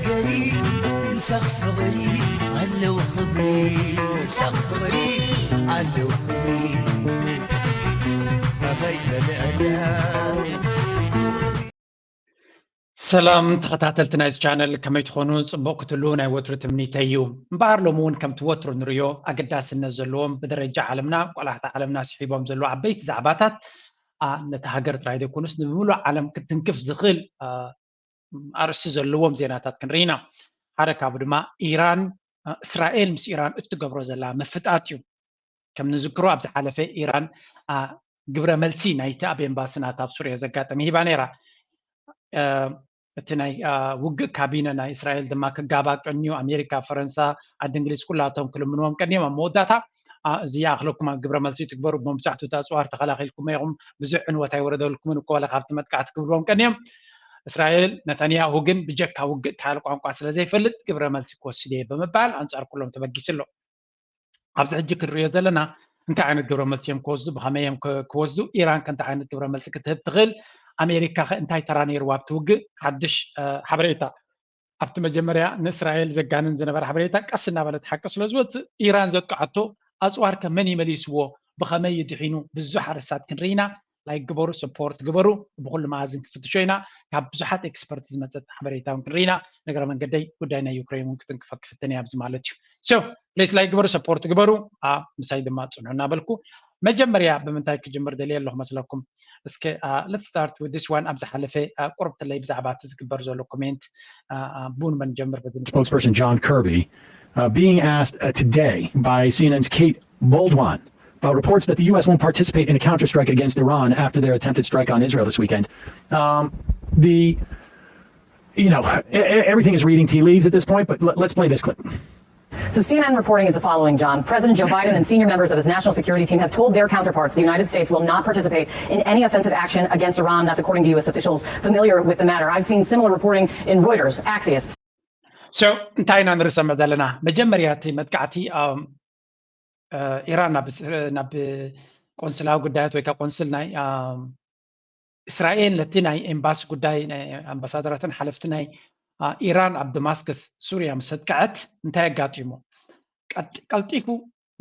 ገሪ ምሳኽ ፍቕሪ ኣለዉ ክብሪ፣ ምሳኽ ፍቕሪ ኣለዉ ክብሪ። ኣኸይ በልዕላ። ሰላም ተኸታተልቲ ናይዚ ቻነል፣ ከመይ ትኾኑ? ጽቡቕ ክትህሉ ናይ ወትሩ ትምኒተይ እዩ። እምበኣር ሎሚ እውን ከምቲ ወትሩ ንርእዮ ኣገዳስነት ዘለዎም ብደረጃ ዓለምና ቆላሕታ ዓለምና ስሒቦም ዘለዉ ዓበይቲ ዛዕባታት፣ ኣ፣ ነቲ ሃገር ጥራይ ዘይኮኑስ ንምሉእ ዓለም ክትንክፍ ዝኽእል፣ ኣ፣ ኣርእስቲ ዘለዎም ዜናታት ክንርኢ ኢና። ሓደ ካብኡ ድማ ኢራን፣ ኣ፣ እስራኤል ምስ ኢራን እትገብሮ ዘላ ምፍጣጥ እዩ። ከም ንዝክሮ ኣብ ዝሓለፈ ኢራን፣ ኣ፣ ግብረ መልሲ ናይቲ ኣብ ኤምባሲ ናታ ኣብ ሱርያ ዘጋጠመ ሂባ ነይራ። እ፣ እቲ ናይ፣ ኣ፣ ውግእ ካቢነ ናይ እስራኤል ድማ ክጋባእ ቀንዩ፣ ኣሜሪካ፣ ፈረንሳ፣ ዓዲ እንግሊዝ ኩላቶም ክልምንዎም ቀንዮም። ኣብ መወዳእታ፣ ኣ፣ እዚ ይኣኽለኩም፣ ኣብ ግብረ መልሲ ትግበሩ፣ መብዛሕትኡ እቲ ኣፅዋር ተኸላኺልኩም ኢኹም፣ ብዙሕ ዕንወት ኣይወረደልኩምን እኮ ዋላ ካብቲ መጥቃዕቲ ክብልዎም ቀንዮም። እስራኤል፣ ነታንያሁ ግን ብጀካ ውግእ ካልእ ቋንቋ ስለ ዘይፈልጥ ግብረ መልሲ ክወስድ እየ ብምባል ኣንጻር ኩሎም ተበጊሱ ኣሎ። ኣብዚ ሕጂ ክንሪኦ ዘለና እንታይ ዓይነት ግብረ መልሲ እዮም ክወስዱ፣ ብኸመይ እዮም ክ-፣ ክወስዱ፣ ኢራን ከ እንታይ ዓይነት ግብረ መልሲ ክትህብ ትኽእል፣ ኣሜሪካ ከ እንታይ ተራ ነይርዋ ኣብቲ ውግእ፣ ሓድሽ፣ እ፣ ሓበሬታ። ኣብቲ መጀመርያ ንእስራኤል ዘጋንን ዝነበረ ሓበሬታ ቀስ እናበለት ሓቂ ስለ ዝወፅእ ኢራን ዘጥቅዓቶ ኣፅዋር ከ መን ይመሊስዎ፣ ብኸመይ ይድሒኑ፣ ብዙሕ ኣርእስታት ክንርኢ ኢና። ላይክ ግበሩ፣ ሰፖርት ግበሩ። ብኩሉ መኣዝን ክፍትሾ ኢና። ካብ ብዙሓት ኤክስፐርት ዝመፀት ሓበሬታ እውን ክንርኢ ኢና። ነገረ መንገደይ ጉዳይ ናይ ዩክሬን እውን ክትንክፈ ክፍትን እያ ኣብዚ ማለት እዩ። So ፕሊስ ላይክ ግበሩ፣ ሰፖርት ግበሩ። ኣ፣ ምሳይ ድማ ፅንሑ እናበልኩ መጀመርያ ብምንታይ ክጅምር ደልየ ኣለኹ መስለኩም? እስከ፣ ኣ፣ let's start with this one። ኣብ ዝሓለፈ፣ ኣ፣ ቁርብ ትለይ ብዛዕባ እቲ ዝግበር ዘሎ ኮሜንት፣ ኣ፣ ኣ፣ ብኡ ንመን ጀምር በዚ Spokesperson John Kirby, uh, being asked uh, today by C N N's Kate Bolduan about reports that the U S won't participate in a counterstrike against Iran after their attempted strike on Israel this weekend. Um, the, you know, e- e- everything is reading tea leaves at this point, but let- let's play this clip. So C N N reporting is the following, John. President Joe Biden and senior members of his national security team have told their counterparts the United States will not participate in any offensive action against Iran. That's according to U S officials familiar with the matter. I've seen similar reporting in Reuters, Axios. So እንታይ ኢና ንርሰምዕ ዘለና? መጀመርያ እቲ መጥቃዕቲ፣ ኣም፣ እ፣ ኢራን ናብ እስ-፣ ናብ ቆንስላዊ ጉዳያት ወይ ከዓ ቆንስል ናይ፣ ኣም፣ እስራኤል ነቲ ናይ ኤምባሲ ጉዳይ ናይ ኣምባሳደራትን ሓለፍቲ ናይ፣ ኣ፣ ኢራን ኣብ ደማስከስ ሱርያ ምስ ኣጥቅዐት እንታይ ኣጋጢሙ? ቀጥ-፣ ቀልጢፉ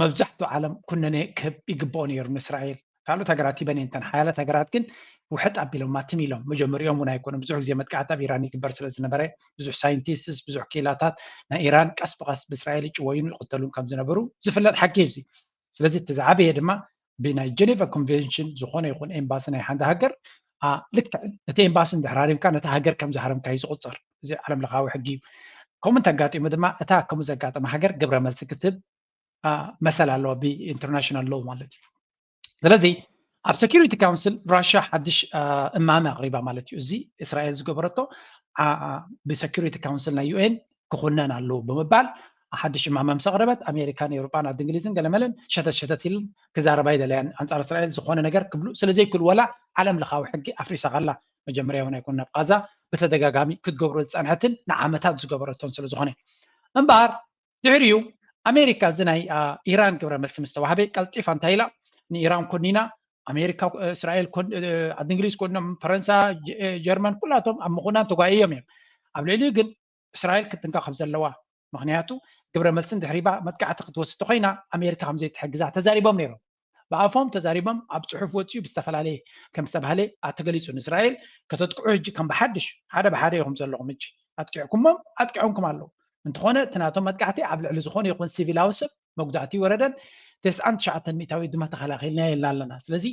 መብዛሕትኡ ዓለም ኩነኔ ክህብ ይግብኦ ነይሩ ንእስራኤል። ካልኦት ሃገራት ሂበን እየን፣ እተን ሓያላት ሃገራት ግን ውሕጥ ኣቢሎማ ትም ኢሎም። መጀመሪኦም እውን ኣይኮኑን። ብዙሕ ግዜ መጥቃዕቲ ኣብ ኢራን ይግበር ስለ ዝነበረ ብዙሕ ሳይንቲስትስ፣ ብዙሕ ክኢላታት ናይ ኢራን ቀስ ብቐስ ብእስራኤል ይጭወዩን ይቕተሉን ከም ዝነበሩ ዝፍለጥ ሓቂ እዩ እዚ። ስለዚ እቲ ዝዓበየ ድማ ብናይ ጀኔቫ ኮንቬንሽን ዝኾነ ይኹን ኤምባሲ ናይ ሓንቲ ሃገር፣ ኣ፣ ልክዕ እቲ ኤምባሲ እንድሕር ሃሪምካ ነቲ ሃገር ከም ዝሃረምካ እዩ ዝቑፀር። እዚ ዓለም ለኻዊ ሕጊ እዩ። ከምኡ እንተጋጢሙ ድማ እታ ከምኡ ዘጋጠመ ሃገር ግብረ መልሲ ክትህብ፣ ኣ፣ መሰል ኣለዋ ብኢንተርናሽናል ሎው ማለት እዩ። ስለዚ ኣብ ሴኩሪቲ ካውንስል ራሻ ሓድሽ፣ ኣ፣ እማመ ኣቕሪባ ማለት እዩ። እዚ እስራኤል ዝገበረቶ፣ ኣ፣ ኣ፣ ብሴኩሪቲ ካውንስል ናይ ዩ ኤን ክኹነን ኣለዎ ብምባል ሓድሽ እማመ ምስ ኣቕረበት ኣሜሪካን ኤውሮጳን ዓዲ እንግሊዝን ገለመለን ሸተት ሸተት ኢለን ክዛረባ ይደለያን ኣንጻር እስራኤል ዝኾነ ነገር ክብሉ ስለ ዘይክእሉ ዋላ ዓለም ለኻዊ ሕጊ ኣፍሪሳ ከላ መጀመርያ እውን ኣይኮን ናብ ቃዛ ብተደጋጋሚ ክትገብሮ ዝጸንሐትን ንዓመታት ዝገበረቶን ስለ ዝኾነ እምበኣር ድሕሪኡ ኣሜሪካ እዚ ናይ፣ ኣ፣ ኢራን ግብረ መልሲ ምስ ተዋህበ ቀልጢፋ እንታይ ኢላ ንኢራን ኮኒና ኣሜሪካ፣ እ፣ እስራኤል ኮን-፣ እ፣ ዓዲ እንግሊዝ ኮኖም ፈረንሳ፣ ጀ-፣ እ፣ ጀርመን ኩላቶም ኣብ ምኹናን ተጓይዮም እዮም። ኣብ ልዕሊኡ ግን እስራኤል ክትጥንቀቕ ከም ዘለዋ ምኽንያቱ ግብረ መልሲ እንድሕር ሂባ መጥቃዕቲ ክትወስድ ተኾይና ኣሜሪካ ከም ዘይትሕግዛ ተዛሪቦም ነይሮም። ብኣፎም ተዛሪቦም ኣብ ፅሑፍ ወፂኡ ብዝተፈላለየ ከም ዝተባህለ ተገሊፁ። ንእስራኤል ከተጥቅዑ ሕጂ ከም ብሓድሽ ሓደ ብሓደ ኢኹም ዘለኹም ሕጂ ኣጥቂዖምኩሞም ኣጥቂዖምኩም ኣለዉ። እንተኾነ እቲ ናቶም መጥቃዕቲ ኣብ ልዕሊ ዝኾነ ይኹን ሲቪላዊ ሰብ መጉዳእቲ ይወረደን ተስዓን ትሽዓተን ሚእታዊት ድማ ተኸላኺልና ኢልና ኣለና። ስለዚ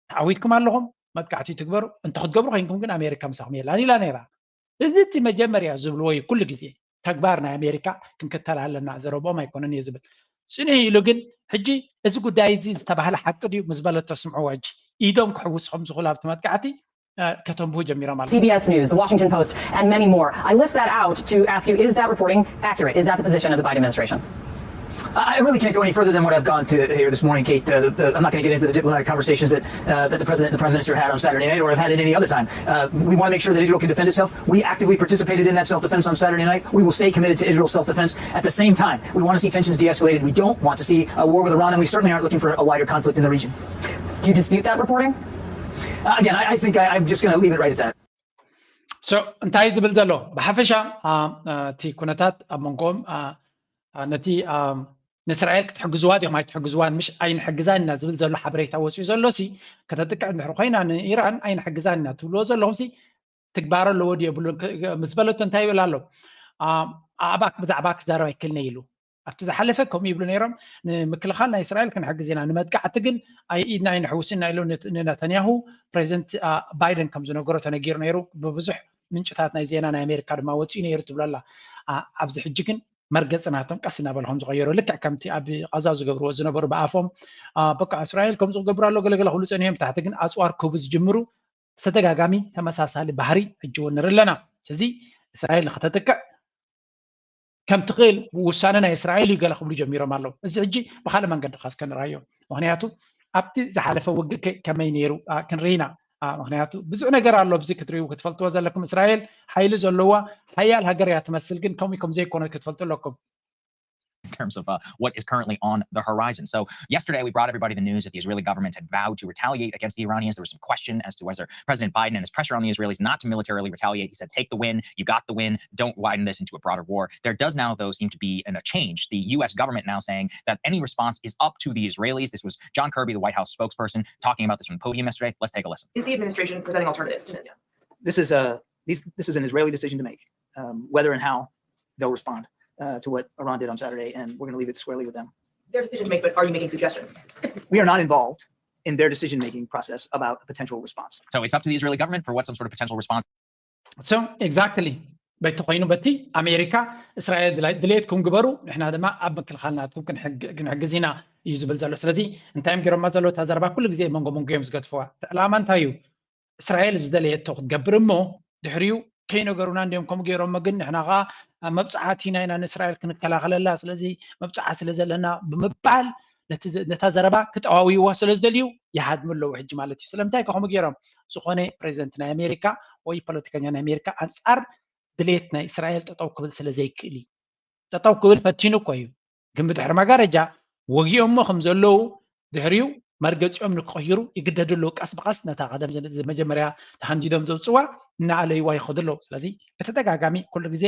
ተዓዊትኩም ኣለኹም፣ መጥቃዕቲ ትግበሩ፣ እንተ ክትገብሩ ኮይንኩም ግን ኣሜሪካ ምሳኹም የላን ኢላ ነይራ። እዚ እቲ መጀመርያ ዝብልዎ እዩ ኩሉ ግዜ። ተግባር ናይ ኣሜሪካ ክንክተል ኣለና፣ ዘረብኦም ኣይኮነን እየ ዝብል። ጽንሕ ኢሉ ግን ሕጂ እዚ ጉዳይ እዚ ዝተባህለ ሓቂ ድዩ ምስ በለት ተስምዕዎ። ሕጂ ኢዶም ክሕውሱ ከም ዝኽእሉ ኣብቲ መጥቃዕቲ፣ እ፣ ከተንብሁ ጀሚሮም ኣለዉ። C B S News, The Washington Post, and many more. I list that out to ask you, is that reporting accurate? Is that the position of the Biden administration? I I really can't go any further than what I've gone to here this morning, Kate. Uh, the, the, I'm not going to get into the diplomatic conversations that uh, that the president and the prime minister had on Saturday night, or have had at any other time. Uh, we want to make sure that Israel can defend itself. We actively participated in that self-defense on Saturday night. We will stay committed to Israel's self-defense. At the same time, we want to see tensions de-escalated. We don't want to see a war with Iran, and we certainly aren't looking for a wider conflict in the region. Do you dispute that reporting? Uh, again, I, I think I, I'm just going to leave it right at that. So እንታይ ዝብል ዘሎ ብሓፈሻ እቲ ኩነታት ኣብ መንጎም ነቲ ንእስራኤል ክትሕግዝዋ ዲኹም ኣይትሕግዝዋን ምሽ ኣይንሕግዛን ኢና ዝብል ዘሎ ሓበሬታ ወፅኡ ዘሎ ሲ ከተጥቅዕ እንድሕር ኮይና ንኢራን ኣይንሕግዛን ኢና ትብልዎ ዘለኹም ሲ ትግባር ኣለዎ ድዮ የብሉን ምስ በለቶ እንታይ ይብል ኣሎ ኣባክ ብዛዕባ ክዛረብ ኣይክልነ ኢሉ ኣብቲ ዝሓለፈ ከምኡ ይብሉ ነይሮም ንምክልኻል ናይ እስራኤል ክንሕግዝ ኢና ንመጥቃዕቲ ግን ኢድና ኣይንሕውስን ኢና ኢሉ ንነታንያሁ ፕሬዚደንት ባይደን ከም ዝነገሮ ተነጊሩ ነይሩ ብብዙሕ ምንጭታት ናይ ዜና ናይ ኣሜሪካ ድማ ወፂኡ ነይሩ ትብለላ ኣብዚ ሕጂ ግን መርገፂ ናቶም ቀስ እናበለ ከም ዝቀየሩ ልክዕ ከምቲ ኣብ ቃዛ ዝገብርዎ ዝነበሩ ብኣፎም በቃ እስራኤል ከምዚ ክገብሩ ኣሎ ገለገለ ክብሉ ፀኒሖም ታሕቲ ግን ኣፅዋር ክህቡ ዝጅምሩ ተደጋጋሚ ተመሳሳሊ ባህሪ ሕጂ እውን ንርኢ ኣለና ስለዚ እስራኤል ንክተጥቅዕ ከም ትኽእል ውሳነ ናይ እስራኤል እዩ ገለ ክብሉ ጀሚሮም ኣለዉ እዚ ሕጂ ብካልእ መንገዲ ካ እስከ ንርኣዮ ምክንያቱ ኣብቲ ዝሓለፈ ውግእ ከመይ ነይሩ ክንርኢና ምክንያቱ ብዙሕ ነገር ኣሎ ኣብዚ ክትሪኡ ክትፈልጥዎ ዘለኩም እስራኤል ሓይሊ ዘለዋ ሓያል ሃገር እያ ትመስል ግን ከምኡ ከም ዘይኮነ ክትፈልጡ ኣለኩም in terms of uh, what is currently on the horizon. So yesterday we brought everybody the news that the Israeli government had vowed to retaliate against the Iranians. There was some question as to whether President Biden and his pressure on the Israelis not to militarily retaliate. He said, take the win, you got the win, don't widen this into a broader war. There does now, though, seem to be an, a change. The U S government now saying that any response is up to the Israelis. This was John Kirby, the White House spokesperson, talking about this from the podium yesterday. Let's take a listen. Is the administration presenting alternatives to Netanyahu? This is a these, this is an Israeli decision to make, um, whether and how they'll respond uh, to what Iran did on Saturday, and we're going to leave it squarely with them. Their decision to make, but are you making suggestions? We are not involved in their decision-making process about a potential response. So it's up to the Israeli government for what some sort of potential response. So exactly. በቲ ኮይኑ በቲ ኣሜሪካ እስራኤል ድሌትኩም ግበሩ ንሕና ድማ ኣብ ምክልኻል ናትኩም ክንሕግዝ ኢና እዩ ዝብል ዘሎ ስለዚ እንታይ እዮም ገይሮማ ዘሎ እታ ዘረባ ኩሉ ግዜ መንጎ መንጎ እዮም ዝገድፍዋ እቲ ዕላማ እንታይ እዩ እስራኤል ዝደለየቶ ክትገብር እሞ ድሕሪኡ ከይነገሩና እንዲዮም ከምኡ ገይሮሞ ግን ንሕና ከዓ መብፃዕቲ ኢና ኢና ንእስራኤል ክንከላኸለላ ስለዚ መብፃዓ ስለ ዘለና ብምባል ነታ ዘረባ ክጠዋውይዋ ስለ ዝደልዩ ይሃድሙ ኣለዉ ሕጂ ማለት እዩ ስለምንታይ ከምኡ ገይሮም ዝኾነ ፕሬዚደንት ናይ ኣሜሪካ ወይ ፖለቲከኛ ናይ ኣሜሪካ ኣንፃር ድሌት ናይ እስራኤል ጠጠው ክብል ስለ ዘይክእል እዩ ጠጠው ክብል ፈቲኑ እኮ እዩ ግን ብድሕሪ መጋረጃ ወጊኦሞ ከም ዘለዉ ድሕሪኡ መርገፂኦም ንክቕይሩ ይግደዱ ኣለዉ ቀስ ብቐስ ነታ ቀደም መጀመርያ ተሃንዲዶም ዘውፅዋ እናኣለይዋ ይኸዱ ኣለዉ ስለዚ ብተደጋጋሚ ኩሉ ግዜ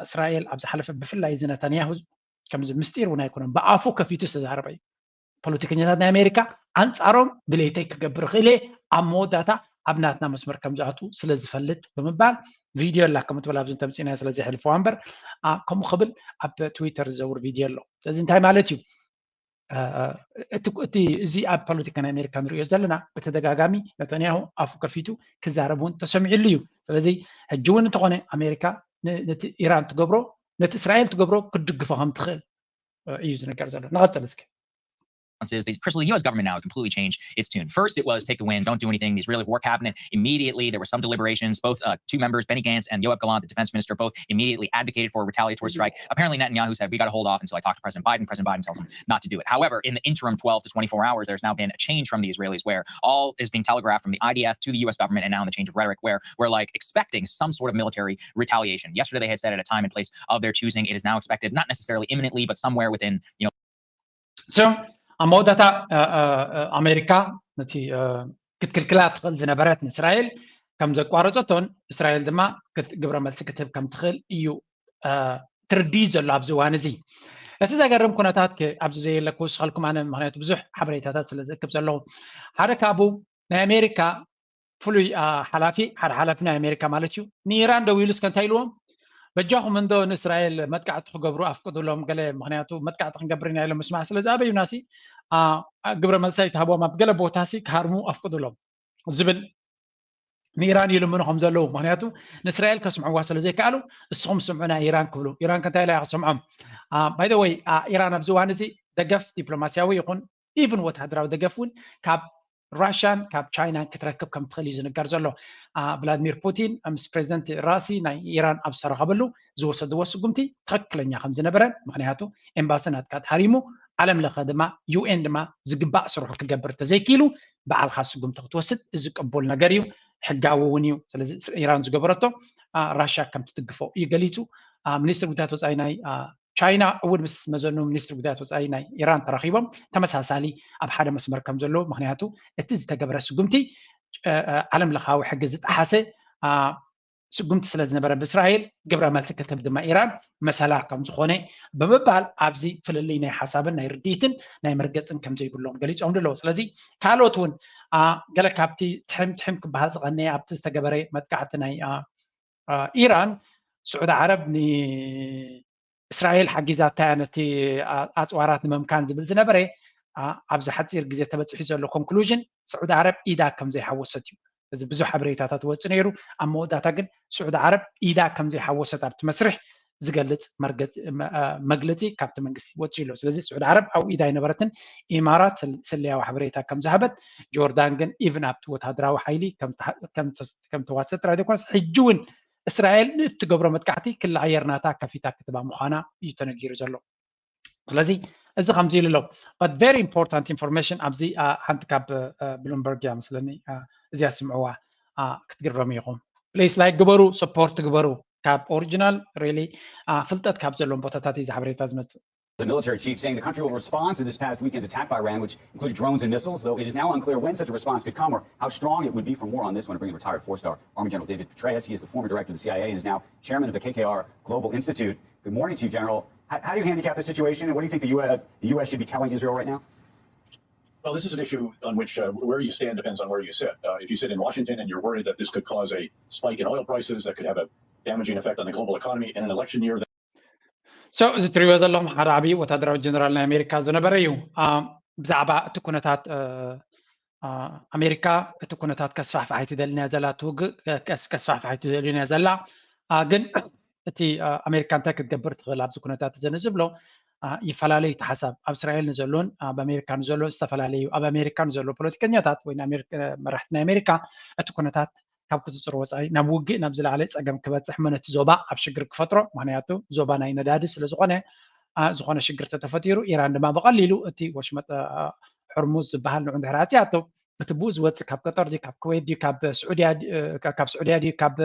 እስራኤል ኣብ ዝሓለፈ ብፍላይ እዚ ነታንያሁ ከምዚ ምስጢር እውን ኣይኮነን ብኣፉ ከፊቱ ዝተዛረበ እዩ ፖለቲከኛታት ናይ ኣሜሪካ ኣንፃሮም ድሌተይ ክገብር ክእል ኣብ መወዳእታ ኣብ ናትና መስመር ከም ዝኣትዉ ስለ ዝፈልጥ ብምባል ቪድዮ ኣላ ከም ትብል ኣብዚ ተምፂና ስለ ዘሕልፍዋ እምበር ከምኡ ክብል ኣብ ትዊተር ዝዘውር ቪድዮ ኣሎ ስለዚ እንታይ ማለት እዩ እቲ እዚ ኣብ ፖለቲካ ናይ ኣሜሪካ ንሪኦ ዘለና ብተደጋጋሚ ነተንያሁ ኣፉ ከፊቱ ክዛረብ እውን ተሰሚዕሉ እዩ ስለዚ ሕጂ እውን እንተኾነ ኣሜሪካ ነቲ ኢራን ትገብሮ ነቲ እስራኤል ትገብሮ ክትድግፎ ከም ትኽእል እዩ ዝነገር ዘሎ ንቐፅል እስኪ is the, the U S government now has completely changed its tune. First, it was take the win, don't do anything. The Israeli war cabinet immediately, there were some deliberations. Both uh, two members, Benny Gantz and Yoav Gallant, the defense minister, both immediately advocated for a retaliatory strike. Apparently, Netanyahu said, we got to hold off until I talk to President Biden. President Biden tells him not to do it. However, in the interim twelve to twenty-four hours, there's now been a change from the Israelis where all is being telegraphed from the I D F to the U S government and now in the change of rhetoric where we're like expecting some sort of military retaliation. Yesterday, they had said at a time and place of their choosing. It is now expected, not necessarily imminently, but somewhere within, you know, so ኣብ መወዳእታ ኣሜሪካ ነቲ ክትክልክላ ትኽእል ዝነበረት ንእስራኤል ከም ዘቋረፀቶን እስራኤል ድማ ግብረ መልሲ ክትህብ ከም ትኽእል እዩ ትርድዩ ዘሎ ኣብዚ እዋን እዚ እቲ ዘገርም ኩነታት ኣብዚ ዘየለ ክውስኸልኩም ኣነ ምክንያቱ ብዙሕ ሓበሬታታት ስለ ዝእክብ ዘለኹ ሓደ ካብኡ ናይ ኣሜሪካ ፍሉይ ሓላፊ ሓደ ሓላፊ ናይ ኣሜሪካ ማለት እዩ ንኢራን ደው ኢሉ እስከ እንታይ ኢልዎም በጃኹም እንዶ ንእስራኤል መጥቃዕቲ ክገብሩ ኣፍቅዱሎም ገለ ምክንያቱ መጥቃዕቲ ክንገብር ኢና ኢሎም ምስማዕ ስለ ዝኣበዩና ሲ ግብረ መልሲ ኣይትሃብዎም ኣብ ገለ ቦታ ሲ ክሃርሙ ኣፍቅዱሎም ዝብል ንኢራን ይልምኑ ከም ዘለዉ ምክንያቱ ንእስራኤል ከስምዕዋ ስለ ዘይከኣሉ እስኹም ስምዑና ኢራን ክብሉ ኢራን ከንታይ ኢላ ክሰምዖም ባይደወይ ኢራን ኣብዚ እዋን እዚ ደገፍ ዲፕሎማስያዊ ይኹን ኢቭን ወታደራዊ ደገፍ እውን ካብ ራሽያን ካብ ቻይናን ክትረክብ ከም ትኽእል እዩ ዝንገር ዘሎ ቭላድሚር ፑቲን ምስ ፕሬዚደንት ራሲ ናይ ኢራን ኣብ ዝተረኸበሉ ዝወሰድዎ ስጉምቲ ትኽክለኛ ከም ዝነበረ ምክንያቱ ኤምባሲ ናትካ ተሃሪሙ ዓለም ለኸ ድማ ዩኤን ድማ ዝግባእ ስርሑ ክገብር ተዘይክኢሉ በዓልካ ስጉምቲ ክትወስድ እዚ ቅቡል ነገር እዩ ሕጋዊ እውን እዩ ስለዚ ኢራን ዝገበረቶ ራሽያ ከም ትድግፎ እዩ ገሊፁ ሚኒስትር ጉዳያት ወፃኢ ናይ ቻይና እውን ምስ መዘኑ ሚኒስትሪ ጉዳያት ወፃኢ ናይ ኢራን ተራኺቦም ተመሳሳሊ ኣብ ሓደ መስመር ከም ዘለዉ ምክንያቱ እቲ ዝተገበረ ስጉምቲ ዓለም ለኻዊ ሕጊ ዝጠሓሰ ስጉምቲ ስለ ዝነበረ ብእስራኤል ግብረ መልሲ ክትህብ ድማ ኢራን መሰላ ከም ዝኾነ ብምባል ኣብዚ ፍልልይ ናይ ሓሳብን ናይ ርድኢትን ናይ መርገፅን ከም ዘይብሎም ገሊፆም ኣለዉ። ስለዚ ካልኦት እውን ገለ ካብቲ ትሕም ትሕም ክበሃል ዝቐነየ ኣብቲ ዝተገበረ መጥቃዕቲ ናይ ኢራን ስዑዲ ዓረብ ንእስራኤል ሓጊዛታያ ነቲ ኣፅዋራት ንምምካን ዝብል ዝነበረ ኣብዚ ሓፂር ግዜ ተበፂሑ ዘሎ ኮንክሉዥን ስዑዲ ዓረብ ኢዳ ከም ዘይሓወሰት እዩ። እዚ ብዙሕ ሓበሬታታት ወፂ ነይሩ። ኣብ መወዳእታ ግን ስዑዲ ዓረብ ኢዳ ከም ዘይሓወሰት ኣብቲ መስርሕ ዝገልፅ መግለፂ ካብቲ መንግስቲ ወፂኡ ኣሎ። ስለዚ ስዑዲ ዓረብ ኣብ ኢዳ ኣይነበረትን። ኢማራት ስለያዊ ሓበሬታ ከም ዝሃበት፣ ጆርዳን ግን ኢቭን ኣብቲ ወታደራዊ ሓይሊ ከም ተዋሰት ጥራይ ዘይኮነስ ሕጂ እውን እስራኤል ንእትገብሮ መጥቃዕቲ ክሊ ኣየር ናታ ከፊታ ክትባ ምዃና እዩ ተነጊሩ ዘሎ። ስለዚ እዚ ከምዚ ኢሉ ኣሎ። But very important information ኣብዚ ሓንቲ ካብ ብሉምበርግ እያ መስለኒ። እዚኣ ስምዕዋ ክትግረሙ ኢኹም። Please like ግበሩ፣ support ግበሩ። ካብ ኦሪጂናል ሪሊ ፍልጠት ካብ ዘለዎም ቦታታት እዩ እዚ ሓበሬታ ዝመፅእ። The military chief saying the country will respond to this past weekend's attack by Iran, which included drones and missiles, though it is now unclear when such a response could come or how strong it would be. For more on this, I want to bring in retired four-star Army General David Petraeus. He is the former director of the C I A and is now chairman of the K K R Global Institute. Good morning to you, General. How, how do you handicap the situation, and what do you think the U S, the U S should be telling Israel right now? Well, this is an issue on which uh, where you stand depends on where you sit. Uh, if you sit in Washington and you're worried that this could cause a spike in oil prices that could have a damaging effect on the global economy in an election year, So እዚ ትሪእዎ ዘለኹም ሓደ ዓብዪ ወታደራዊ ጀነራል ናይ ኣሜሪካ ዝነበረ እዩ። ብዛዕባ እቲ ኩነታት ኣሜሪካ እቲ ኩነታት ከስፋሕፍሕ ኣይትደልን እያ ዘላ፣ እቲ ውግእ ከስፋሕፍሕ ኣይትደልን እያ ዘላ። ግን እቲ ኣሜሪካ እንታይ ክትገብር ትኽእል ኣብዚ ኩነታት እዚ ንዝብሎ ይፈላለዩ እቲ ሓሳብ። ኣብ እስራኤል ንዘሎን ኣብ ኣሜሪካ ንዘሎ ዝተፈላለዩ፣ ኣብ ኣሜሪካ ንዘሎ ፖለቲከኛታት ወይ መራሕቲ ናይ ኣሜሪካ እቲ ኩነታት ካብ ቁፅፅር ወፃኢ ናብ ውግእ ናብ ዝለዓለ ፀገም ክበፅሕ እሞ ነቲ ዞባ ኣብ ሽግር ክፈጥሮ። ምክንያቱ ዞባ ናይ ነዳዲ ስለዝኾነ ዝኾነ ሽግር ተተፈጢሩ ኢራን ድማ ብቐሊሉ እቲ ወሽመጥ ሕርሙዝ ዝበሃል ንዑ እንድሕር ኣፅያቶ እቲ ብኡ ዝወፅእ ካብ ቀጠር ድዩ ካብ ኩዌት ድዩ ካብ ስዑድያ ድዩ ካብ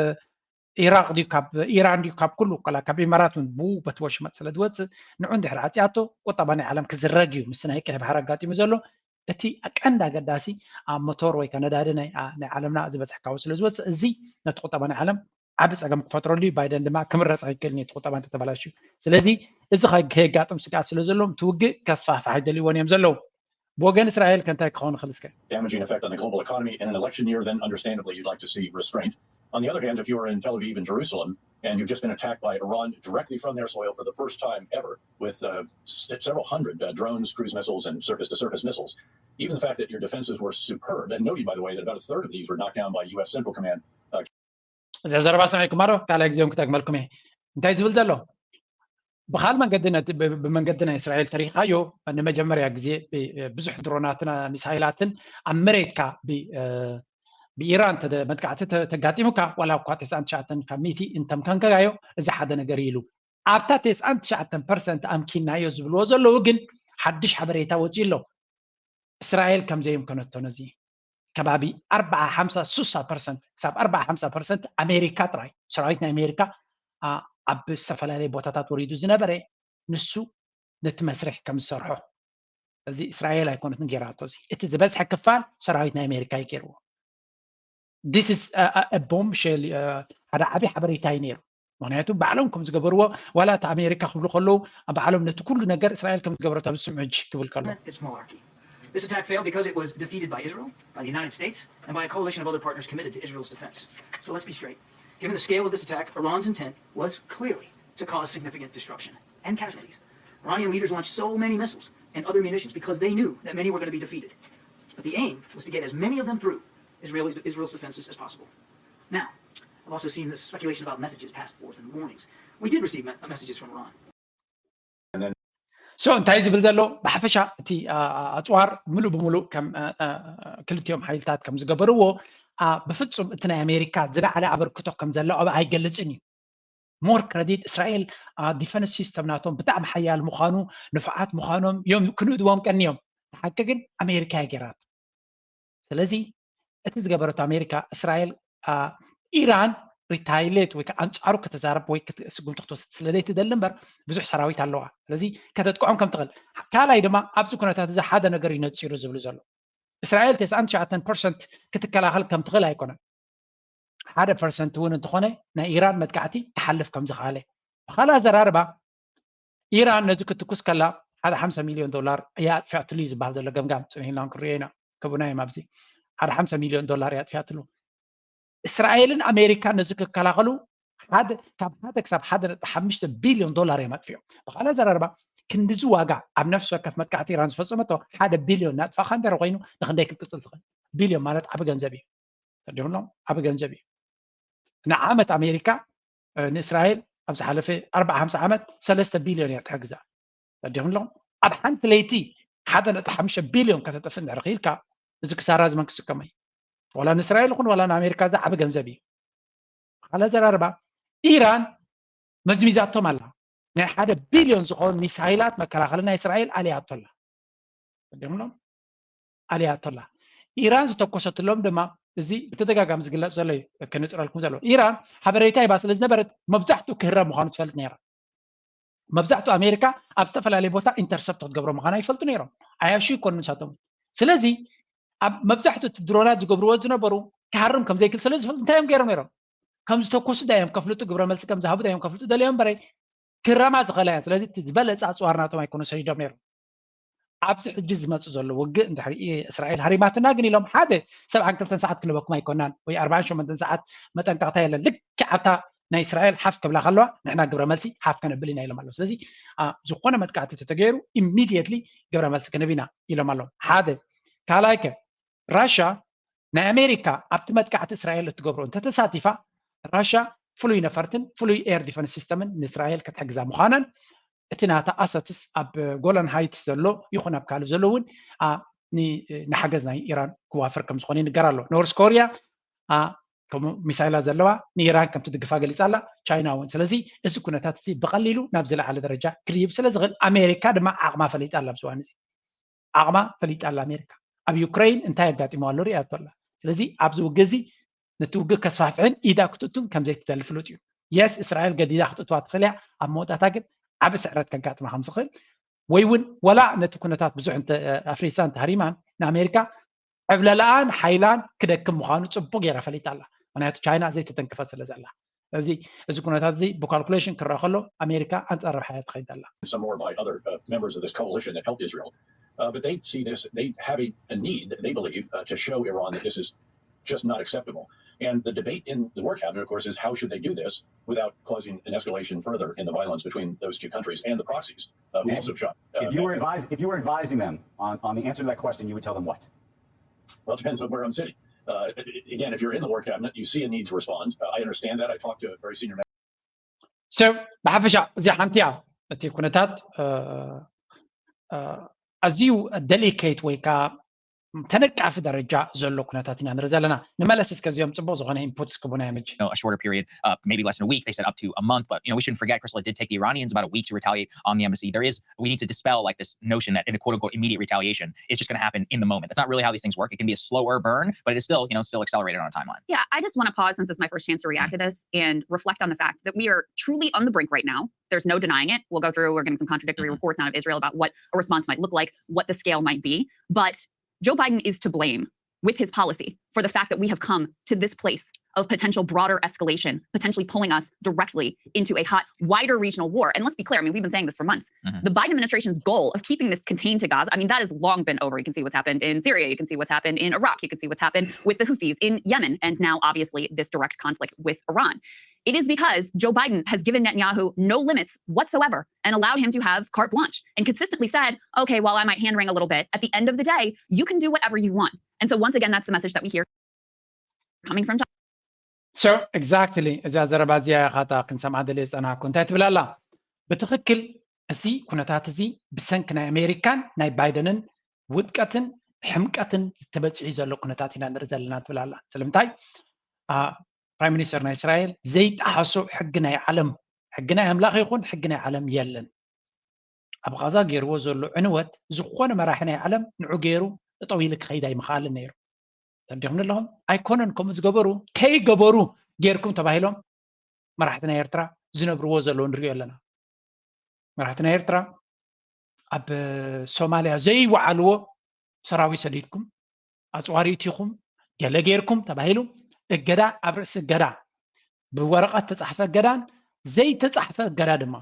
ኢራቅ ድዩ ካብ ኢራን ድዩ ካብ ኩሉ ከላ ካብ ኢማራት እውን ብኡ በቲ ወሽመጥ ስለ ዝወፅእ ንዑ እንድሕር ኣፅያቶ ቁጠባ ናይ ዓለም ክዝረግ እዩ። ምስ ናይ ቀይ ባሕሪ ኣጋጢሙ ዘሎ እቲ ቀንዲ ኣገዳሲ ኣብ ሞቶር ወይ ከዓ ነዳዲ ናይ ዓለምና ዝበፅሕ ካብኡ ስለ ዝወፅእ እዚ ነቲ ቁጠባ ናይ ዓለም ዓቢ ፀገም ክፈጥረሉ እዩ። ባይደን ድማ ክምረፅ ኣይክእልን እዩ እቲ ቁጠባ እንተተበላሽዩ። ስለዚ እዚ ከየጋጥም ስግኣት ስለ ዘለዎም እቲ ውግእ ከስፋሕፍሕ ኣይደልይዎን እዮም ዘለዉ። ብወገን እስራኤል ከ እንታይ ክኸውን ይኽእል እስከ? Damaging effect on the global economy in an election year, then understandably you'd like to see restraint. On the other hand, if you were in Tel Aviv and Jerusalem and you've just been attacked by Iran directly from their soil for the first time ever with uh, several hundred uh, drones, cruise missiles, and surface-to-surface missiles, even the fact that your defenses were superb, and noting, by the way, that about a third of these were knocked down by U S Central Command. Uh, እዚኣ ዘረባ ሰሚዕኩም ኣዶ ካልኣይ ግዜ እውን ክጠቅመልኩም እየ። እንታይ ዝብል ዘሎ ብካል መንገዲ ነቲ ብመንገዲ ናይ እስራኤል ተሪኻዮ ንመጀመርያ ግዜ ብዙሕ ድሮናትና ሚሳይላትን ኣብ መሬትካ ብኢራን መጥቃዕቲ ተጋጢሙካ ዋላ እኳ ተስዓን ትሽዓተን ካብ ሚእቲ እንተምከንከጋዮ እዚ ሓደ ነገር ኢሉ ኣብታ ተስዓን ትሽዓተን ፐርሰንት ኣምኪናዮ ዝብልዎ ዘለዉ ግን ሓድሽ ሓበሬታ ወፂኡ ኣሎ። እስራኤል ከም ዘየምከነቶ ነዚ ከባቢ ኣርባዓ ሓምሳ ሱሳ ፐርሰንት ክሳብ ኣርባዓ ሓምሳ ፐርሰንት ኣሜሪካ ጥራይ ሰራዊት ናይ ኣሜሪካ ኣብ ዝተፈላለየ ቦታታት ወሪዱ ዝነበረ ንሱ ነቲ መስርሕ ከም ዝሰርሖ እዚ እስራኤል ኣይኮነትን ጌራቶ እዚ እቲ ዝበዝሐ ክፋል ሰራዊት ናይ ኣሜሪካ እዩ ገይርዎ። This is ቦምብ ሸል ሓደ ዓብዪ ሓበሬታ እዩ ነይሩ። ምክንያቱ ባዕሎም ከም ዝገበርዎ ዋላ እቲ ኣሜሪካ ክብሉ ከለዉ ባዕሎም ነቲ ኩሉ ነገር እስራኤል ከም ዝገበረቶ ኣብ ዝስምዑ ሕጂ ክብል ከሎ This attack failed because it was defeated by Israel, by the United States, and by a coalition of other partners committed to Israel's defense. So let's be straight. Given the scale of this attack, Iran's intent was clearly to cause significant destruction and casualties. Iranian leaders launched so many missiles and other munitions because they knew that many were going to be defeated. But the aim was to get as many of them through Israel's, Israel's defenses as possible. Now, I've also seen this speculation about messages passed forth and warnings. We did receive messages from Iran. So እንታይ ዝብል ዘሎ ብሓፈሻ እቲ ኣፅዋር ምሉእ ብምሉእ ከም ክልቲኦም ሓይልታት ከም ዝገበርዎ ብፍፁም እቲ ናይ ኣሜሪካ ዝለዓለ ኣበርክቶ ከም ዘለዎ ኣይገልፅን እዩ። ሞር ክረዲት እስራኤል ዲፈንስ ሲስተም ናቶም ብጣዕሚ ሓያል ምዃኑ ንፉዓት ምዃኖም እዮም ክንእድዎም ቀንዮም። ሓቂ ግን ኣሜሪካ እያ ገይራት። ስለዚ እቲ ዝገበረቶ ኣሜሪካ እስራኤል ኢራን ሪታይሌት ወይ ኣንፃሩ ከተዛረብ ወይ ስጉምቲ ክትወስድ ስለ ዘይትደሊ እምበር ብዙሕ ሰራዊት ኣለዋ። ስለዚ ከተጥቅዖም ከም ትኽእል ካልኣይ ድማ ኣብዚ ኩነታት እዚ ሓደ ነገር እዩ ነፂሩ ዝብል ዘሎ እስራኤል ተስዓን ትሽዓተን ፐርሰንት ክትከላኸል ከም ትኽእል ኣይኮነን። ሓደ ፐርሰንት እውን እንተኾነ ናይ ኢራን መጥቃዕቲ ክሓልፍ ከም ዝኸኣለ። ብኻልእ ኣዘራርባ ኢራን ነዚ ክትኩስ ከላ ሓደ ሓምሳ ሚልዮን ዶላር እያ ኣጥፊኣትሉ እዩ ዝበሃል ዘሎ ገምጋም። ጽኒሕና ክንሪኦ ኢና፣ ክቡና እዮም ኣብዚ። ሓደ ሓምሳ ሚልዮን ዶላር እያ ኣጥፊኣትሉ። እስራኤልን ኣሜሪካን ነዚ ክከላኸሉ ሓደ ካብ ሓደ ክሳብ ሓደ ነጥቢ ሓሙሽተ ቢልዮን ዶላር እዮም ኣጥፊኦም። ብኻልእ ኣዘራርባ ክንድዚ ዋጋ ኣብ ነፍሲ ወከፍ መጥቃዕቲ ኢራን ዝፈጸመቶ ሓደ ቢልዮን ናጥፋኻ እንድሕር ኮይኑ ንክንደይ ክትቅጽል ትኽእል? ቢልዮን ማለት ዓቢ ገንዘብ እዩ። ተዲምሎም ዓቢ ገንዘብ እዩ። ንዓመት ኣሜሪካ ንእስራኤል ኣብ ዝሓለፈ ኣርባዓ ሓምሳ ዓመት ሰለስተ ቢልዮን እያ ትሕግዛ። ተዲምሎም ኣብ ሓንቲ ለይቲ ሓደ ነጥቢ ሓሙሽተ ቢልዮን ከተጠፍእ እንድሕር ክኢልካ እዚ ክሳራ እዚ መን ክስከሞ እዩ? ዋላ ንእስራኤል ይኹን ዋላ ንኣሜሪካ እዚ ዓቢ ገንዘብ እዩ። ካልእ ኣዘራርባ ኢራን መዝሚዛቶም ኣላ። ናይ ሓደ ቢልዮን ዝኾን ሚሳይላት መከላኸሊ ናይ እስራኤል ኣልያቶ ኣላ። ተዲምሎም ኣልያቶ ኣላ። ኢራን ዝተኮሰትሎም ድማ እዚ ብተደጋጋሚ ዝግለጽ ዘሎ እዩ፣ ክነጽረልኩም ዘሎ። ኢራን ሓበሬታ ይባ ስለ ዝነበረት መብዛሕትኡ ክህረም ምዃኑ ትፈልጥ ነይራ። መብዛሕትኡ ኣሜሪካ ኣብ ዝተፈላለየ ቦታ ኢንተርሰፕት ክትገብሮ ምዃና ይፈልጡ ነይሮም። ኣያሹ ይኮኑ ንሳቶም። ስለዚ ኣብ መብዛሕትኡ እቲ ድሮናት ዝገብርዎ ዝነበሩ ክሃርም ከም ዘይክእል ስለ ዝፈልጡ እንታይ እዮም ገይሮም ነይሮም? ከም ዝተኮሱ ዳዮም ከፍልጡ፣ ግብረ መልሲ ከም ዝሃቡ ዳዮም ከፍልጡ ደልዮም እምበረይ ክረማ ዝኽእላ እየን። ስለዚ እቲ ዝበለጸ ኣጽዋር ናቶም ኣይኮኑ ሰዲዶም ነይሮም። ኣብዚ ሕጂ ዝመጽእ ዘሎ ውግእ እንድሕር እስራኤል ሃሪማትና ግን ኢሎም ሓደ ሰብዓን ክልተን ሰዓት ክልበኩም ኣይኮናን ወይ ኣርባዓን ሸሞንተን ሰዓት መጠንቀቕታ የለን። ልክዕ ኣብታ ናይ እስራኤል ሓፍ ክብላ ከለዋ ንሕና ግብረ መልሲ ሓፍ ከነብል ኢና ኢሎም ኣለዉ። ስለዚ ዝኾነ መጥቃዕቲ ተተገይሩ ኢሚድየትሊ ግብረ መልሲ ክንህብ ኢና ኢሎም ኣለዉ። ሓደ ካልኣይ ከ ራሻ ናይ ኣሜሪካ ኣብቲ መጥቃዕቲ እስራኤል እትገብሮ እንተተሳቲፋ ራሻ ፍሉይ ነፈርትን ፍሉይ ኤር ዲፈንስ ሲስተምን ንእስራኤል ክትሕግዛ ምዃናን እቲ ናታ ኣሰትስ ኣብ ጎላን ሃይትስ ዘሎ ይኹን ኣብ ካልእ ዘሎ እውን ንሓገዝ ናይ ኢራን ክዋፈር ከም ዝኾነ ይንገር ኣሎ። ኖርስ ኮርያ ከምኡ ሚሳይላ ዘለዋ ንኢራን ከም ትድግፋ ገሊጻ ኣላ፣ ቻይና እውን። ስለዚ እዚ ኩነታት እዚ ብቐሊሉ ናብ ዝለዓለ ደረጃ ክድይብ ስለ ዝኽእል ኣሜሪካ ድማ ዓቕማ ፈሊጣ ኣላ። ኣብዚ እዋን እዚ ዓቕማ ፈሊጣ ኣላ ኣሜሪካ። ኣብ ዩክረይን እንታይ ኣጋጢሞ ኣሎ ሪኣቶ ኣላ። ስለዚ ኣብዚ ውግእ እዚ ነቲ ውግእ ከስፋፍሕን ኢዳ ክትእቱን ከም ዘይትደሊ ፍሉጥ እዩ። የስ እስራኤል ገዲዳ ክትእትዋ ትኽእል እያ፣ ኣብ መወዳእታ ግን ዓቢ ስዕረት ከጋጥማ ከም ዝኽእል ወይ እውን ወላ ነቲ ኩነታት ብዙሕ ኣፍሪሳ እንተሃሪማን ንኣሜሪካ ዕብለላኣን ሓይላን ክደክም ምዃኑ ጽቡቕ ገይራ ፈሊጣ ኣላ። ምክንያቱ ቻይና ዘይተተንከፈት ስለ ዘላ። እዚ እዚ ኩነታት እዚ ብካልኩሌሽን ክረአ ከሎ ኣሜሪካ ኣንጻር ረብሓ እያ ትኸይድ ኣላ። Some more by other uh, members of this coalition that helped Israel. Uh, but they see this, they have a, a need, they believe, uh, to show Iran that this is just not acceptable. And the debate in the war cabinet, of course, is how should they do this without causing an escalation further in the violence between those two countries and the proxies, uh, who also shot. Uh, If you were advising, if you were advising them on, on the answer to that question, you would tell them what? Well, it depends on where I'm sitting. Uh, again, if you're in the war cabinet, you see a need to respond. Uh, I understand that. I talked to a very senior so ብሓፈሻ እዚ ሓንቲ እያ። እቲ ኩነታት ኣዝዩ ደሊኬት ወይ ከዓ ተነቃፊ ደረጃ ዘሎ ኩነታት ኢና ንርኢ ዘለና። ንመለስ እስከ እዚኦም ጽቡቕ ዝኾነ ኢንፑት እስክቡና እዮም ሕጂ። A shorter period, uh, maybe less than a week. They said up to a month, but you know we shouldn't forget Crystal, it did take the Iranians about a week to retaliate on the embassy. There is, we need to dispel like this notion that in a quote unquote immediate retaliation is just going to happen in the moment. That's not really how these things work. It can be a slower burn, but it is still, you know, still accelerated on a timeline. Yeah, I just want to pause since it's my first chance to react to this and reflect on the fact that we are truly on the brink right now. There's no denying it. We'll go through, we're getting some contradictory reports out of Israel about what a response might look like, what the scale might be. But Joe Biden is to blame with his policy for the fact that we have come to this place of potential broader escalation, potentially pulling us directly into a hot, wider regional war. And let's be clear, I mean, we've been saying this for months. Mhm. The Biden administration's goal of keeping this contained to Gaza, I mean, that is long been over. You can see what's happened in Syria, you can see what's happened in Iraq, you can see what's happened with the Houthis in Yemen, and now obviously this direct conflict with Iran. It is because Joe Biden has given Netanyahu no limits whatsoever and allowed him to have carte blanche and consistently said, okay, well, I might hand wring a little bit. At the end of the day, you can do whatever you want. And so, once again, that's the message that we hear coming from John. So, exactly, እዛ ዘረባ እዚኣ ኢኻ እታ ክንሰምዓ ደልየ ዝጸናሕኩ። እንታይ ትብል ኣላ? ብትኽክል እዚ ኩነታት እዚ ብሰንኪ ናይ ኣሜሪካን ናይ ባይደንን ውድቀትን ሕምቀትን ዝተበጽሑ ዘሎ ኩነታት ኢና ንርኢ ዘለና ትብል ኣላ። ስለምንታይ? ፕራይም ሚኒስተር ናይ እስራኤል ዘይጠሓሶ ሕጊ ናይ ዓለም፣ ሕጊ ናይ ኣምላኽ ይኹን ሕጊ ናይ ዓለም የለን። ኣብ ቓዛ ገይርዎ ዘሎ ዕንወት ዝኾነ መራሒ ናይ ዓለም ንዑ ገይሩ ጠጠው ኢሉ ክኸይድ ኣይምኽኣልን ነይሩ። ተረዲኹም ኣለኹም? ኣይኮነን ከምኡ ዝገበሩ፣ ከይገበሩ ገይርኩም ተባሂሎም መራሕቲ ናይ ኤርትራ ዝነብርዎ ዘለዉ ንሪኦ ኣለና። መራሕቲ ናይ ኤርትራ ኣብ ሶማልያ ዘይወዓልዎ ሰራዊት ሰዲድኩም ኣፅዋር ኢትኹም ገለ ገይርኩም ተባሂሉ እገዳ ኣብ ርእሲ እገዳ፣ ብወረቐት ተጻሕፈ እገዳን ዘይተጻሕፈ እገዳ ድማ፣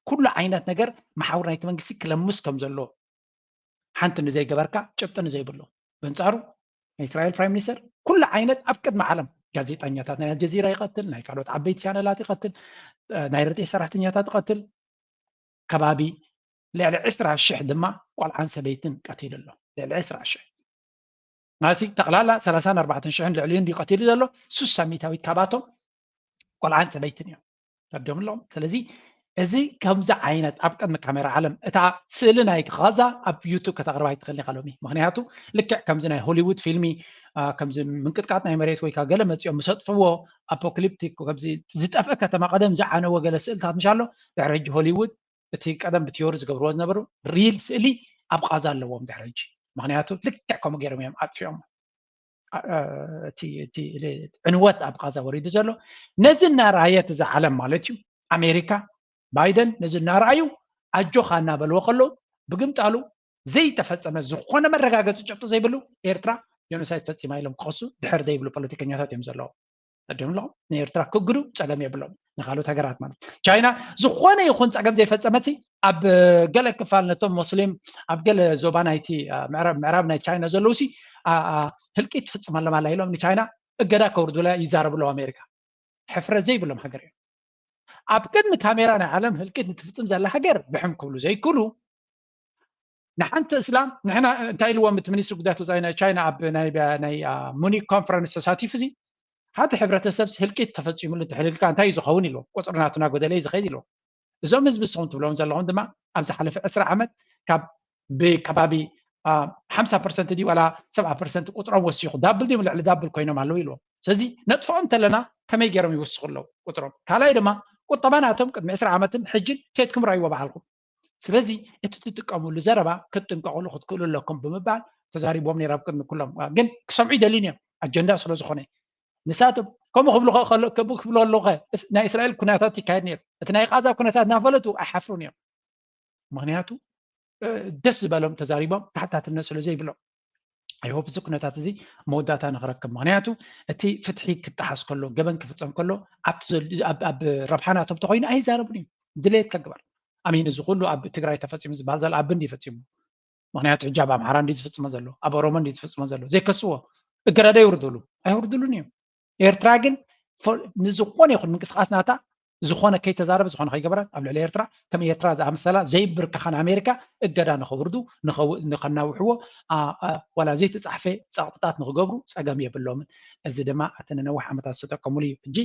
ኩሉ ዓይነት ነገር መሓውር ናይቲ መንግስቲ ክለምስ ከም ዘሎ፣ ሓንቲ ንዘይገበርካ ጭብጢ ንዘይብሉ። በንጻሩ ናይ እስራኤል ፕራይም ሚኒስተር ኩሉ ዓይነት ኣብ ቅድሚ ዓለም ጋዜጠኛታት ናይ ኣልጀዚራ ይቐትል፣ ናይ ካልኦት ዓበይቲ ቻነላት ይቐትል፣ ናይ ረድኤት ሰራሕተኛታት ይቐትል፣ ከባቢ ልዕሊ ዕስራ ሽሕ ድማ ቆልዓን ሰበይትን ቀቲሉ ኣሎ። ልዕሊ ዕስራ ሽሕ ማሲ ጠቕላላ ሰላሳን ኣርባዕተን ሽሕን ልዕሊኡ እንዲ ቀቲሉ ዘሎ፣ ሱሳ ሚታዊት ካባቶም ቆልዓን ሰበይትን እዮም። ተርዲኦም ኣለዎም። ስለዚ እዚ ከምዚ ዓይነት ኣብ ቅድሚ ካሜራ ዓለም እታ ስእሊ ናይ ኻዛ ኣብ ዩቱብ ከተቕርባ ኣይትኽእልን ኢኻ ሎሚ። ምክንያቱ ልክዕ ከምዚ ናይ ሆሊውድ ፊልሚ ከምዚ ምንቅጥቃጥ ናይ መሬት ወይ ከዓ ገለ መፂኦም ምስ ኣጥፍዎ ኣፖክሊፕቲክ ከምዚ ዝጠፍአ ከተማ ቀደም ዝዓነወ ገለ ስእልታት ምሽ ኣሎ ድሕሪ ሕጂ ሆሊውድ እቲ ቀደም ብቲዮሪ ዝገብርዎ ዝነበሩ ሪል ስእሊ ኣብ ቃዛ ኣለዎም ድሕሪ ሕጂ። ምክንያቱ ልክዕ ከምኡ ገይሮም እዮም ኣጥፊኦም። እቲ ዕንወት ኣብ ቃዛ ወሪዱ ዘሎ ነዚ እናረኣየት እዛ ዓለም ማለት እዩ። ኣሜሪካ ባይደን ነዚ እናረኣዩ ኣጆኻ እናበልዎ ከለዉ ብግምጣሉ ዘይተፈጸመ ዝኾነ መረጋገፂ ጭብጢ ዘይብሉ ኤርትራ ጀኖሳይድ ፈፂማ ኢሎም ክኸሱ ድሕር ዘይብሉ ፖለቲከኛታት እዮም ዘለዉ። ቀደም ኣለኹም ንኤርትራ ክግዱ ጸገም የብሎም ንካልኦት ሃገራት ማለት ቻይና ዝኾነ ይኹን ጸገም ዘይፈጸመት ኣብ ገለ ክፋል ነቶም ሙስሊም ኣብ ገለ ዞባ ናይቲ ምዕራብ ናይ ቻይና ዘለዉ ሲ ህልቂት ትፍጽመሎም ኣላ ኢሎም ንቻይና እገዳ ከውርዱላ ይዛረቡ ኣለዉ ኣሜሪካ። ሕፍረት ዘይብሎም ሃገር እዮም። ኣብ ቅድሚ ካሜራ ናይ ዓለም ህልቂት ንትፍጽም ዘላ ሃገር ብሕም ክብሉ ዘይክሉ ንሓንቲ እስላም ንሕና እንታይ ኢልዎም እቲ ሚኒስትሪ ጉዳያት ወፃኢ ናይ ቻይና ኣብ ናይ ሙኒክ ኮንፈረንስ ተሳቲፉ ዚ ሓደ ሕብረተሰብ ህልቂት ተፈፂሙሉ እንተሕልልካ እንታይ እዩ ዝኸውን ኢልዎም። ቁፅሪ ናቱ ናጎደለ እዩ ዝኸይድ ኢልዎም። እዞም ህዝቢ ንስኹም ትብሎም ዘለኹም ድማ ኣብ ዝሓለፈ ዕስራ ዓመት ካብ ብከባቢ ሓምሳ ፐርሰንት ድዩ ዋላ ሰብዓ ፐርሰንት ቁፅሮም ወሲኹ ዳብል ድዮም ልዕሊ ዳብል ኮይኖም ኣለዉ ኢልዎም። ስለዚ ነጥፍኦም እንተለና ከመይ ገይሮም ይውስኹ ኣለዉ ቁፅሮም። ካልኣይ ድማ ቁጠባ ናቶም ቅድሚ ዕስራ ዓመትን ሕጅን ከድኩም ረኣይዎ ባዕልኩም። ስለዚ እቲ ትጥቀምሉ ዘረባ ክትጥንቀቕሉ ክትክእሉ ኣለኩም ብምባል ተዛሪቦም ነይሮም። ቅድሚ ኩሎም ግን ክሰምዑ ይደልዩን እዮም ኣጀንዳ ስለ ዝኾነ ንሳቶም ከምኡ ክብሉ ከ- ከሎ- ክብ- ክብሉ ከለዉ ኸ እስ- ናይ እስራኤል ኩነታት ይካየድ ነይሩ። እቲ ናይ ቃዛ ኩነታት እናፈለጡ ኣይሓፍሩን እዮም። ምክንያቱ እ፣ ደስ ዝበሎም ተዛሪቦም ተሓታትነት ስለ ዘይብሎም። ኣይሆፕ እዚ ኩነታት እዚ መወዳእታ ንክረክብ ምክንያቱ እቲ ፍትሒ ክጠሓስ ከሎ ገበን ክፍፀም ከሎ ኣብቲ ዘል- ኣብ- ኣብ ረብሓ ናቶም ተኮይኑ ኣይዛረቡን እዮም። ድሌት ከግበር ኣሚን እዚ ኩሉ ኣብ ትግራይ ተፈፂሙ ዝበሃል ዘሎ ኣብ እንዲ ፈፂሙ ምክንያቱ ሕጂ ኣብ ኣምሓራ እንዲ ዝፍፅሞ ዘሎ ኣብ ኦሮሞ እንዲ ዝፍፅሞ ዘሎ ዘይከስዎ እገዳ ዶ የውርድሉ? ኣይወርድሉን እዮም። ኤርትራ ግን ንዝኾነ ይኹን ምንቅስቃስ ናታ ዝኾነ ከይተዛረበ ዝኾነ ከይገበረት ኣብ ልዕሊ ኤርትራ ከም ኤርትራ ዝኣመሰላ ዘይብርከኻ ንኣሜሪካ እገዳ ንኸውርዱ ንኸናውሕዎ ዋላ ዘይተፃሕፈ ፀቕጥታት ንኽገብሩ ፀገም የብሎምን። እዚ ድማ እቲ ንነዊሕ ዓመታት ዝተጠቀሙሉ እዩ። ሕጂ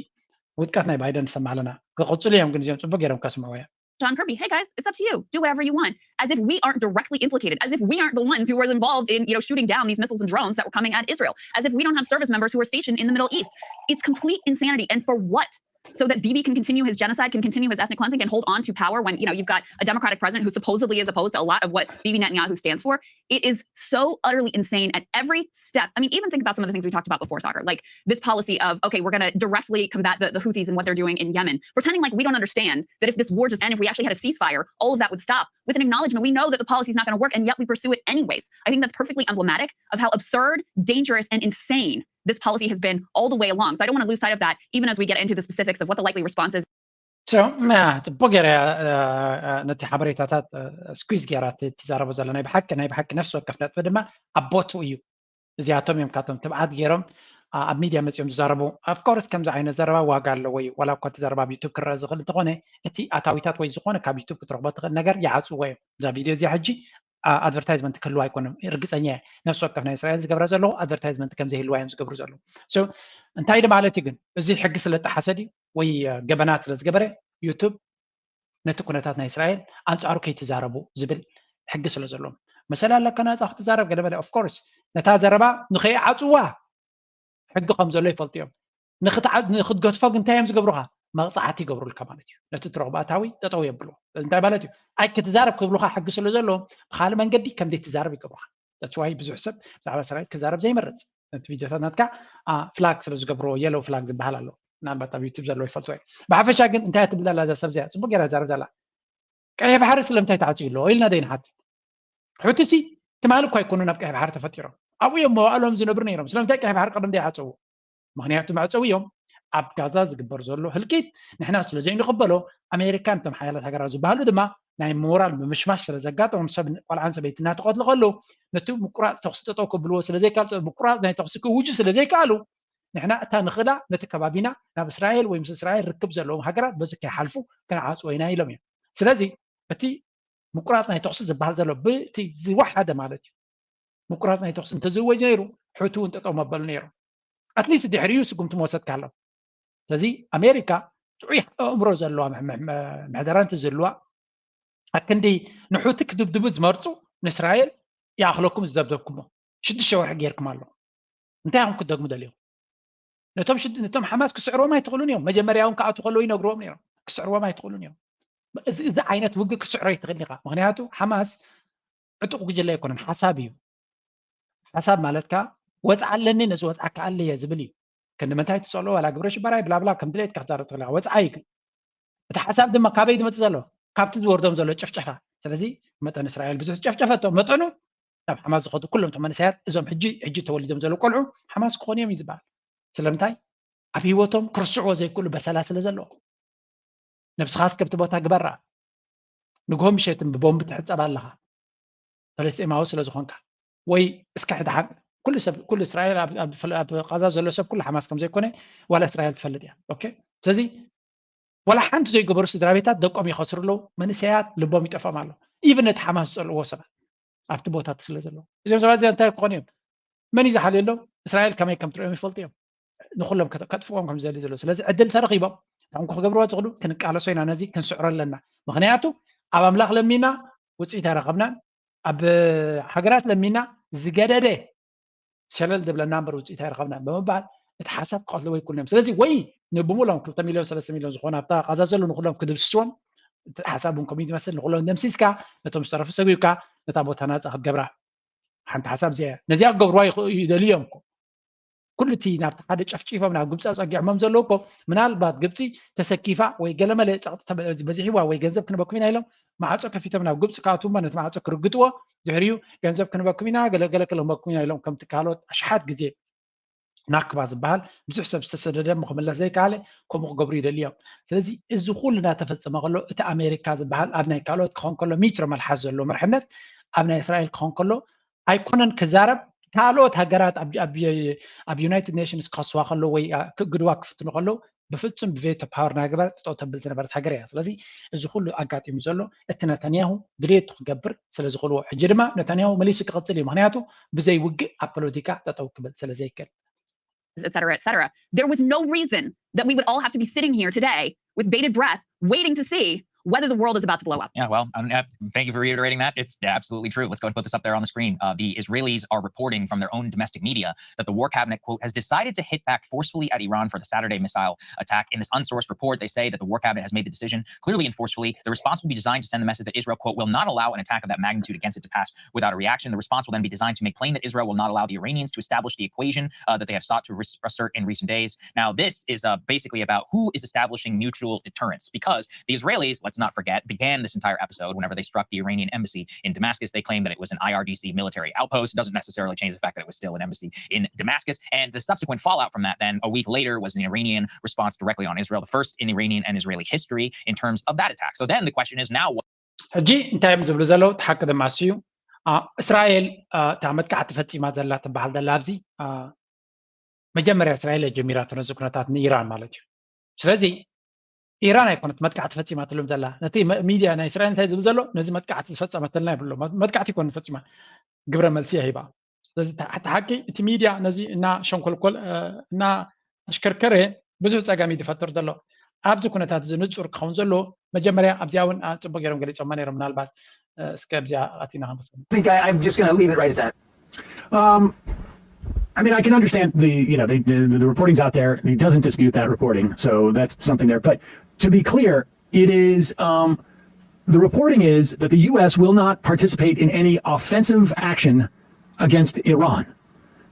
ውድቀት ናይ ባይደን ንሰምዕ ኣለና። ክቕፅሉ እዮም ግን እዚኦም ፅቡቅ ገይሮም ከስምዕዎ እዮም። John Kirby, hey guys, it's up to you. Do whatever you want. As if we aren't directly implicated, as if we aren't the ones who were involved in, you know, shooting down these missiles and drones that were coming at Israel, as if we don't have service members who are stationed in the Middle East. It's complete insanity. And for what? So that Bibi can continue his genocide, can continue his ethnic cleansing, can hold on to power when, you know, you've got a Democratic president who supposedly is opposed to a lot of what Bibi Netanyahu stands for. It is so utterly insane at every step. I mean, even think about some of the things we talked about before, Saagar, like this policy of, okay, we're going to directly combat the, the Houthis and what they're doing in Yemen, pretending like we don't understand that if this war just ended, if we actually had a ceasefire, all of that would stop with an acknowledgement. We know that the policy is not going to work, and yet we pursue it anyways. I think that's perfectly emblematic of how absurd, dangerous, and insane this policy has been all the way along. So I don't want to lose sight of that, even as we get into the specifics of what the likely response is. ጽቡቅ ገይራ ነቲ ሓበሬታታት ስኩዝ ገይራ ትዛረቦ ዘላ ናይ ብሓቂ ናይ ብሓቂ ነፍሲ ወከፍ ነጥቢ ድማ ኣብ ቦትኡ እዩ። እዚኣቶም እዮም ካብቶም ትብዓት ገይሮም ኣብ ሚድያ መፂኦም ዝዛረቡ። ኣፍኮርስ ከምዚ ዓይነት ዘረባ ዋጋ ኣለዎ እዩ። ዋላ እኳ እቲ ዘረባ ኣብ ዩቱብ ክረአ ዝኽእል እንተኾነ እቲ ኣታዊታት ወይ ዝኾነ ካብ ዩቱብ ክትረኽቦ ትኽእል ነገር ይዓፅዎ እዮም። እዛ ቪድዮ እዚኣ ሕጂ ኣድቨርታይዝመንት ክህልዋ ኣይኮነም ርግፀኛ እየ። ነፍሲ ወከፍ ናይ እስራኤል ዝገብረ ዘለኹ ኣድቨርታይዝመንት ከም ዘይህልዋ እዮም ዝገብሩ ዘለዉ። እንታይ ማለት እዩ ግን እዚ ሕጊ ስለ ጠሓሰ ድዩ ወይ ገበናት ስለ ዝገበረ ዩቱብ ነቲ ኩነታት ናይ እስራኤል ኣንፃሩ ከይትዛረቡ ዝብል ሕጊ ስለ ዘለዎም መሰል ኣለካ ናፃ ክትዛረብ ገለበለ ኦፍኮርስ ነታ ዘረባ ንኸይዓፅዋ ሕጊ ከም ዘሎ ይፈልጡ እዮም። ንክትገድፎ ግን እንታይ እዮም ዝገብሩካ? መቕፃዕቲ ይገብሩልካ ማለት እዩ። ነቲ ትረኽቦ ኣታዊ ጠጠው የብልዎ። እንታይ ማለት እዩ? ኣይ ክትዛረብ ክብሉካ ሕጊ ስለ ዘለዎም ብካልእ መንገዲ ከም ዘይትዛረብ ይገብሩካ። That's why ብዙሕ ሰብ ብዛዕባ እስራኤል ክዛረብ ዘይመርፅ። ነቲ ቪድዮታት ናትካ ፍላግ ስለ ዝገብርዎ የለው ፍላግ ዝበሃል ኣሎ። ምናልባት ኣብ ዩቱብ ዘለዎ ይፈልጥዎ እዮም። ብሓፈሻ ግን እንታይ ትብል ዘላ እዛ ሰብ እዚኣ? ፅቡቅ ገይራ ትዛረብ ዘላ። ቀይሕ ባሕሪ ስለምንታይ ተዓፅዩ ኣሎ ኢልና ዶ ንሓትት? ሑቲ ሲ ትማሊ እኳ ኣይኮኑን ኣብ ቀይሕ ባሕሪ ተፈጢሮም። ኣብኡ እዮም መዋእሎም ዝነብሩ ነይሮም። ስለምንታይ ቀይሕ ባሕሪ ቀደም ዘይዓፀዎ? ምክንያቱ መዕፀዊ እዮም። ኣብ ጋዛ ዝግበር ዘሎ ህልቂት ንሕና ስለ ዘይንቕበሎ፣ ኣሜሪካን እቶም ሓያላት ሃገራት ዝበሃሉ ድማ ናይ ሞራል ምምሽማሽ ስለ ዘጋጠሞም፣ ሰብ ቆልዓን ሰበይቲ እናተቐትሉ ከለዉ ነቲ ምቁራፅ ተኽሲ ጠጠው ከብልዎ ስለ ዘይከኣሉ፣ ምቁራፅ ናይ ተኽሲ ክእውጁ ስለ ዘይከኣሉ፣ ንሕና እታ ንኽእላ ነቲ ከባቢና ናብ እስራኤል ወይ ምስ እስራኤል ርክብ ዘለዎም ሃገራት በዚ ከይሓልፉ ክንዓፅዎ ኢና ኢሎም እዮም። ስለዚ እቲ ምቁራፅ ናይ ተኽሲ ዝበሃል ዘሎ ብእቲ ዝወሓደ ማለት እዩ። ምቁራፅ ናይ ተኽሲ እንተዝእወጅ ነይሩ፣ ሑቲ እውን ጠጠው መበሉ ነይሩ። ኣትሊስት ድሕሪኡ ስጉምቲ መውሰድ ካሎም። ስለዚ ኣሜሪካ ጥዑይ ኣእምሮ ዘለዋ ምሕ- ምሕ- ምሕደራ እንተዝህልዋ፣ ኣክንዲ ንሑቲ ክድብድቡ ዝመርፁ ንእስራኤል ይኣኽለኩም ዝደብደብኩሞ ሽዱሽተ ወርሒ ጌርኩም ኣሎ። እንታይ ኢኹም ክትደግሙ ደልዮም? ነቶም ሽድ- ነቶም ሓማስ ክስዕርዎም ኣይትኽእሉን እዮም። መጀመርያ እውን ክኣቱ ከለዉ ይነግርዎም ነይሮም። ክስዕርዎም ኣይትኽእሉን እዮም። እዚ እዚ ዓይነት ውግእ ክስዕሮ ኣይትኽእልን ኢኻ። ምክንያቱ ሓማስ ዕጡቕ ጉጅለ ኣይኮነን፣ ሓሳብ እዩ። ሓሳብ ማለት ከኣ ወፅዓ ኣለኒ፣ ነዚ ወፅዓ ክኣሊ እየ ዝብል እዩ። ክንዲ ምንታይ ትሰእሎ ዋላ ግብረ ሽበራይ ብላብላ ከም ድሌትካ ክትዛረብ ትኽእል ኢኻ። ወፅዓ እዩ ግን እቲ ሓሳብ ድማ ካበይ ዝመፅእ ዘሎ? ካብቲ ዝወርዶም ዘሎ ጭፍጨፋ። ስለዚ መጠን እስራኤል ብዙሕ ዝጨፍጨፈቶ መጠኑ ናብ ሓማስ ዝኸዱ ኩሎም እቶም መንእሰያት እዞም ሕጂ ሕጂ ተወሊዶም ዘለዉ ቆልዑ ሓማስ ክኾኑ እዮም እዩ ዝበሃል። ስለምንታይ? ኣብ ህይወቶም ክርስዕዎ ዘይክእሉ በሰላ ስለ ዘለዎ። ነብስኻ እስከ ኣብቲ ቦታ ግበራ። ንግሆ ምሸትን ብቦምቢ ትሕጸብ ኣለኻ፣ ፈለስጢማዊ ስለ ዝኾንካ። ወይ እስከ ሕድሓን ኩሉ ሰብ፣ ኩሉ እስራኤል፣ ኣብ- ኣብ ፍል- ኣብ ቃዛ ዘሎ ሰብ ኩሉ ሓማስ ከም ዘይኮነ ዋላ እስራኤል ትፈልጥ እያ። ኦኬ፣ ስለዚ ዋላ ሓንቲ ዘይገበሩ ስድራ ቤታት ደቆም ይኸስሩ ኣለዉ። መንእሰያት ልቦም ይጠፍኦም ኣሎ። ኢቭን ነቲ ሓማስ ዝጸልእዎ ሰባት ኣብቲ ቦታት ስለ ዘለዉ፣ እዞም ሰባት እዚኣ እንታይ ክኾኑ እዮም? መን እዩ ዝሓልየሎም? እስራኤል ከመይ ከም ትርእዮም ይፈልጡ እዮም። ንኩሎም ከጥ- ከጥፍዎም ከም ዝደሊ ዘለዉ። ስለዚ ዕድል ተረኺቦም ታንኩ ክገብርዎ ዝኽእሉ ክንቃለሶ ኢና፣ ነዚ ክንስዕሮ ኣለና። ምክንያቱ ኣብ ኣምላኽ ለሚና ውፅኢት ኣይረኸብናን፣ ኣብ ሃገራት ለሚና ዝገደደ ሸለል ዝብለና እምበር ውፅኢት ኣይረኸብናን ብምባል እቲ ሓሳብ ክቐትልዎ ይክእሉ እዮም። ስለዚ ወይ ንብሙሎም ክልተ ሚልዮን ሰለስተ ሚልዮን ዝኾኑ ኣብታ ቃዛ ዘሎ ንኩሎም ክድምስስዎም፣ እቲ ሓሳብ እውን ከምኡ እዩ ዝመስል። ንኩሎም ደምሲስካ ነቶም ዝተረፉ ሰጒብካ ነታ ቦታ ናፃ ክትገብራ ሓንቲ ሓሳብ እዚኣ እያ። ነዚኣ ክገብርዋ ይኽእሉ ይደልዩ እዮም እኮ። ኩሉ እቲ ናብቲ ሓደ ጨፍጪፎም ናብ ግብፂ ኣፀጊዖሞም ዘለዉ እኮ ምናልባት ግብፂ ተሰኪፋ ወይ ገለመለ ፀቕጢ ተበ- በዚሕዋ ወይ ገንዘብ ክንበኩም ኢና ኢሎም ማዕፆ ከፊቶም ናብ ግብፂ ክኣትዉ እሞ ነቲ ማዕፆ ክርግጥዎ ድሕሪኡ ገንዘብ ክንበኩም ኢና ገለገለ ክንበኩም ኢና ኢሎም ከምቲ ካልኦት ኣሽሓት ግዜ ናክባ ዝበሃል ብዙሕ ሰብ ዝተሰደደ እሞ ክምለስ ዘይከኣለ ከምኡ ክገብሩ ይደልዩ እዮም። ስለዚ እዚ ኩሉ እናተፈፀመ ከሎ እቲ ኣሜሪካ ዝበሃል ኣብ ናይ ካልኦት ክኾን ከሎ ሚትሮ መልሓስ ዘለዎ መርሕነት ኣብ ናይ እስራኤል ክኾን ከሎ ኣይኮነን ክዛረብ ካልኦት ሃገራት ኣብ- ኣብ- ኣብ ዩናይትድ ኔሽንስ ክኸስዋ ከለዉ ወይ አ- ክእግድዋ ክፍትኑ ከለዉ ብፍፁም ብቬቶ ፓወር እናገበረት ጠጠው ተብል ዝነበረት ሃገር እያ። ስለዚ እዚ ኩሉ ኣጋጢሙ ዘሎ እቲ ነታንያሁ ድሌቱ ክገብር ስለ ዝኽእልዎ ሕጂ ድማ ነታንያሁ መሊሱ ክቕፅል እዩ። ምክንያቱ ብዘይ ውግእ ኣብ ፖለቲካ ጠጠው ክብል ስለ ዘይክእል። Et cetera, et cetera. There was no reason that we would all have to be sitting here today with bated breath, waiting to see whether the world is about to blow up. Yeah, well, um, uh, thank you for reiterating that. It's absolutely true. Let's go and put this up there on the screen. Uh, the Israelis are reporting from their own domestic media that the war cabinet, quote, has decided to hit back forcefully at Iran for the Saturday missile attack. In this unsourced report, they say that the war cabinet has made the decision clearly and forcefully. The response will be designed to send the message that Israel, quote, will not allow an attack of that magnitude against it to pass without a reaction. The response will then be designed to make plain that Israel will not allow the Iranians to establish the equation uh, that they have sought to res- assert in recent days. Now, this is uh, basically about who is establishing mutual deterrence, because the Israelis, let's not forget, began this entire episode whenever they struck the Iranian embassy in Damascus. They claimed that it was an I R G C military outpost. It doesn't necessarily change the fact that it was still an embassy in Damascus. And the subsequent fallout from that, then a week later, was an Iranian response directly on Israel, the first in Iranian and Israeli history in terms of that attack. So then the question is now, what ሕጂ እንታይ እዮም ዝብሉ ዘለዉ? እቲ ሓቂ ድማ እሱ እዩ። አ፣ እስራኤል አ፣ እታ መጥቃዕቲ ፈፂማ ዘላ ትበሃል ዘላ ኣብዚ አ፣ መጀመርያ እስራኤል እያ ጀሚራቶ ነዚ ኩነታት ንኢራን ማለት እዩ። ስለዚ ኢራን ኣይኮነት መጥቃዕቲ ፈፂማትሎም ዘላ። ነቲ መ- ሚድያ ናይ እስራኤል እንታይ ዝብል ዘሎ? ነዚ መጥቃዕቲ ዝፈፀመትልና ይብሎ። መ- መጥቃዕቲ ይኮነ ፈፂማ፣ ግብረ መልሲ እያ ሂባ። ስለዚ እቲ ሓ- እቲ ሓቂ እቲ ሚድያ ነዚ እና ሸንኮልኮል እ፣ እና ኣሽከርከረ ብዙሕ ፀገም እዩ ዝፈጥር ዘሎ። ኣብዚ ኩነታት እዚ ንፁር ክኸውን ዘለዎ መጀመርያ ኣብዚኣ እውን አ፣ ፅቡቅ ገይሮም ገሊፆማ ነይሮም። ምናልባት እ፣ እስከ ኣብዚኣ ኣቲና ክንበስ think I, I'm just going to leave it right at that. Um, I mean, I can understand the, you know, the, the, the reporting's out there. He doesn't dispute that reporting. So that's something there. But to be clear, it is, um, the reporting is that the U S will not participate in any offensive action against Iran.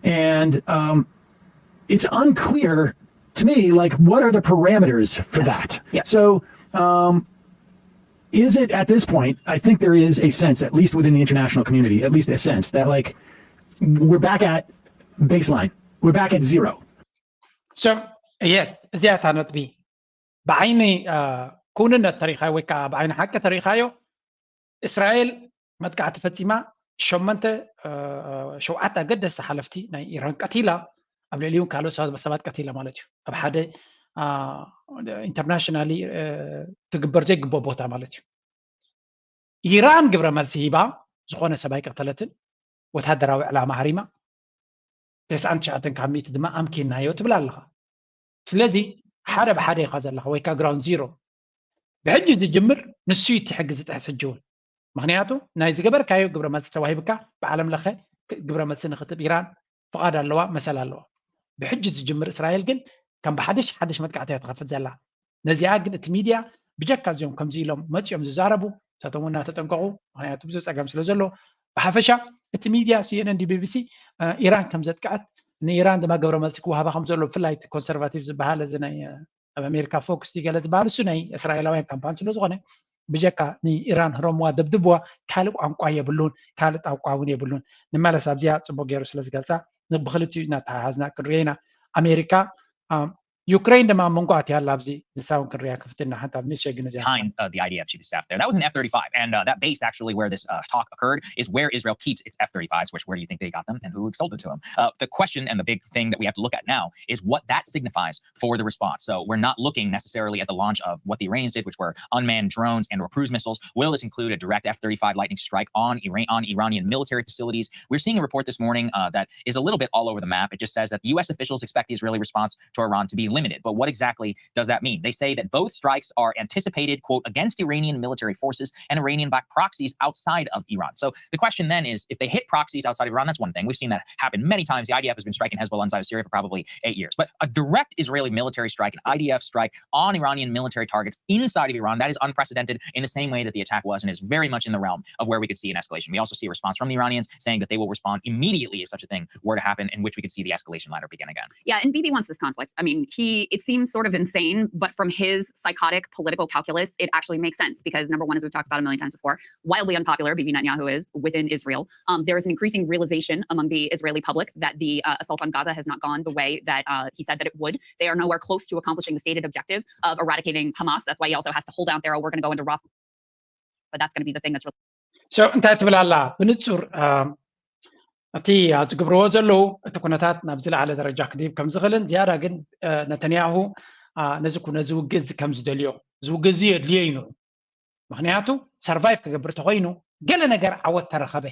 And, um, it's unclear to me, like, what are the parameters for that? Yeah. So, um, is it at this point, I think there is a sense, at least within the international community, at least a sense that, like, we're back at baseline. We're back at zero. So yes፣ እዚኣ እታ ነጥቢ። ብዓይኒ ክውንነት ተሪኻዮ ወይ ከዓ ብዓይኒ ሓቂ ተሪኻዮ፣ እስራኤል መጥቃዕቲ ፈፂማ ሸመንተ ሸውዓተ ኣገደስቲ ሓለፍቲ ናይ ኢራን ቀቲላ፣ ኣብ ልዕሊኡ ካልኦት ሰባት ቀቲላ ማለት እዩ። ኣብ ሓደ ኢንተርናሽናሊ ክግበር ዘይግቦ ቦታ ማለት እዩ። ኢራን ግብረ መልሲ ሂባ፣ ዝኾነ ሰብ ኣይቀተለትን፣ ወታደራዊ ዕላማ ሃሪማ፣ ተስዓን ትሽዓተን ካብ ሚእቲ ድማ ኣምኪናዮ ትብል ኣለኻ። ስለዚ ሓደ ብሓደ ኢኻ ዘለኻ ወይ ከዓ ግራውንድ ዚሮ። ብሕጂ ዝጅምር ንሱ እዩ እቲ ሕጊ ዝጥሕስ ሕጂ እውን። ምክንያቱ ናይ ዝገበርካዮ ግብረ መልሲ ተዋሂብካ ብዓለም ለኸ ግብረ መልሲ ንክትብ ኢራን ፍቓድ ኣለዋ፣ መሰል ኣለዋ። ብሕጂ ዝጅምር እስራኤል ግን ከም ብሓድሽ ሓድሽ መጥቃዕቲ እያ ትኸፍት ዘላ። ነዚኣ ግን እቲ ሚድያ ብጀካ እዚኦም ከምዚ ኢሎም መፂኦም ዝዛረቡ፣ ንሳቶም እውን እናተጠንቀቑ፣ ምክንያቱ ብዙ ፀገም ስለ ዘሎ። ብሓፈሻ እቲ ሚድያ CNN ቢቢሲ ኢራን ከም ዘጥቅዐት፣ ንኢራን ድማ ግብረ መልሲ ክወሃባ ከም ዘሎ፣ ብፍላይ ኮንሰርቫቲቭ ዝበሃል እዚ ናይ ኣብ ኣሜሪካ ፎክስ ገለ ዝበሃል እሱ ናይ እስራኤላውያን ካምፓን ስለ ዝኾነ ብጀካ ንኢራን ህረምዋ ደብድብዋ ካልእ ቋንቋ የብሉን፣ ካልእ ጣቋ እውን የብሉን። ንመለስ ኣብዚኣ ፅቡቅ ገይሩ ስለ ዝገልፃ ብክልቲኡ እናተሓሓዝና ክንሪኦ ኢና። ኣሜሪካ ዩክሬን ድማ ኣብ መንጎ ኣትያ ኣላ። ኣብዚ ንሳ እውን ክንሪኣ ክፍትና ሓንቲ ኣብ ንእሽተይ ግን እዚኣ behind uh, the I D F chief of staff there. That was an F thirty-five, and uh, that base actually where this uh, talk occurred is where Israel keeps its F thirty-fives. Which where do you think they got them, and who sold them to them? Uh, the question and the big thing that we have to look at now is what that signifies for the response. So we're not looking necessarily at the launch of what the Iranians did, which were unmanned drones and or cruise missiles. Will this include a direct F thirty-five Lightning strike on Iran on Iranian military facilities? We're seeing a report this morning uh, that is a little bit all over the map. It just says that the U S officials expect the Israeli response to Iran to be limited. But what exactly does that mean? They say that both strikes are anticipated, quote, against Iranian military forces and Iranian backed proxies outside of Iran. So the question then is, if they hit proxies outside of Iran, that's one thing. We've seen that happen many times. The I D F has been striking Hezbollah inside of Syria for probably eight years. But a direct Israeli military strike, an I D F strike on Iranian military targets inside of Iran, that is unprecedented in the same way that the attack was and is very much in the realm of where we could see an escalation. We also see a response from the Iranians saying that they will respond immediately if such a thing were to happen, in which we could see the escalation ladder begin again. Yeah, and Bibi wants this conflict. I mean, he it seems sort of insane, but from his psychotic political calculus, it actually makes sense because number one, as we've talked about a million times before, wildly unpopular Bibi Netanyahu is within Israel. Um, there is an increasing realization among the Israeli public that the uh, assault on Gaza has not gone the way that uh, he said that it would. They are nowhere close to accomplishing the stated objective of eradicating Hamas. That's why he also has to hold out there, oh, we're going to go into Rafah. But that's going to be the thing that's really So እንታይ ትብል ኣላ? ብንጹር እቲ ዝግብርዎ ዘለዉ እቲ ኩነታት ናብ ዝለዓለ ደረጃ ክድይብ ከም ዝኽእልን ዝያዳ ግን ነተንያሁ ነዚ ነዚ ውግእ እዚ ከም ዝደልዮ፣ እዚ ውግእ እዚ የድልዮ እዩ ንዑ። ምክንያቱ ሰርቫይቭ ክገብር ተኮይኑ ገለ ነገር ዓወት ተረኸበ፣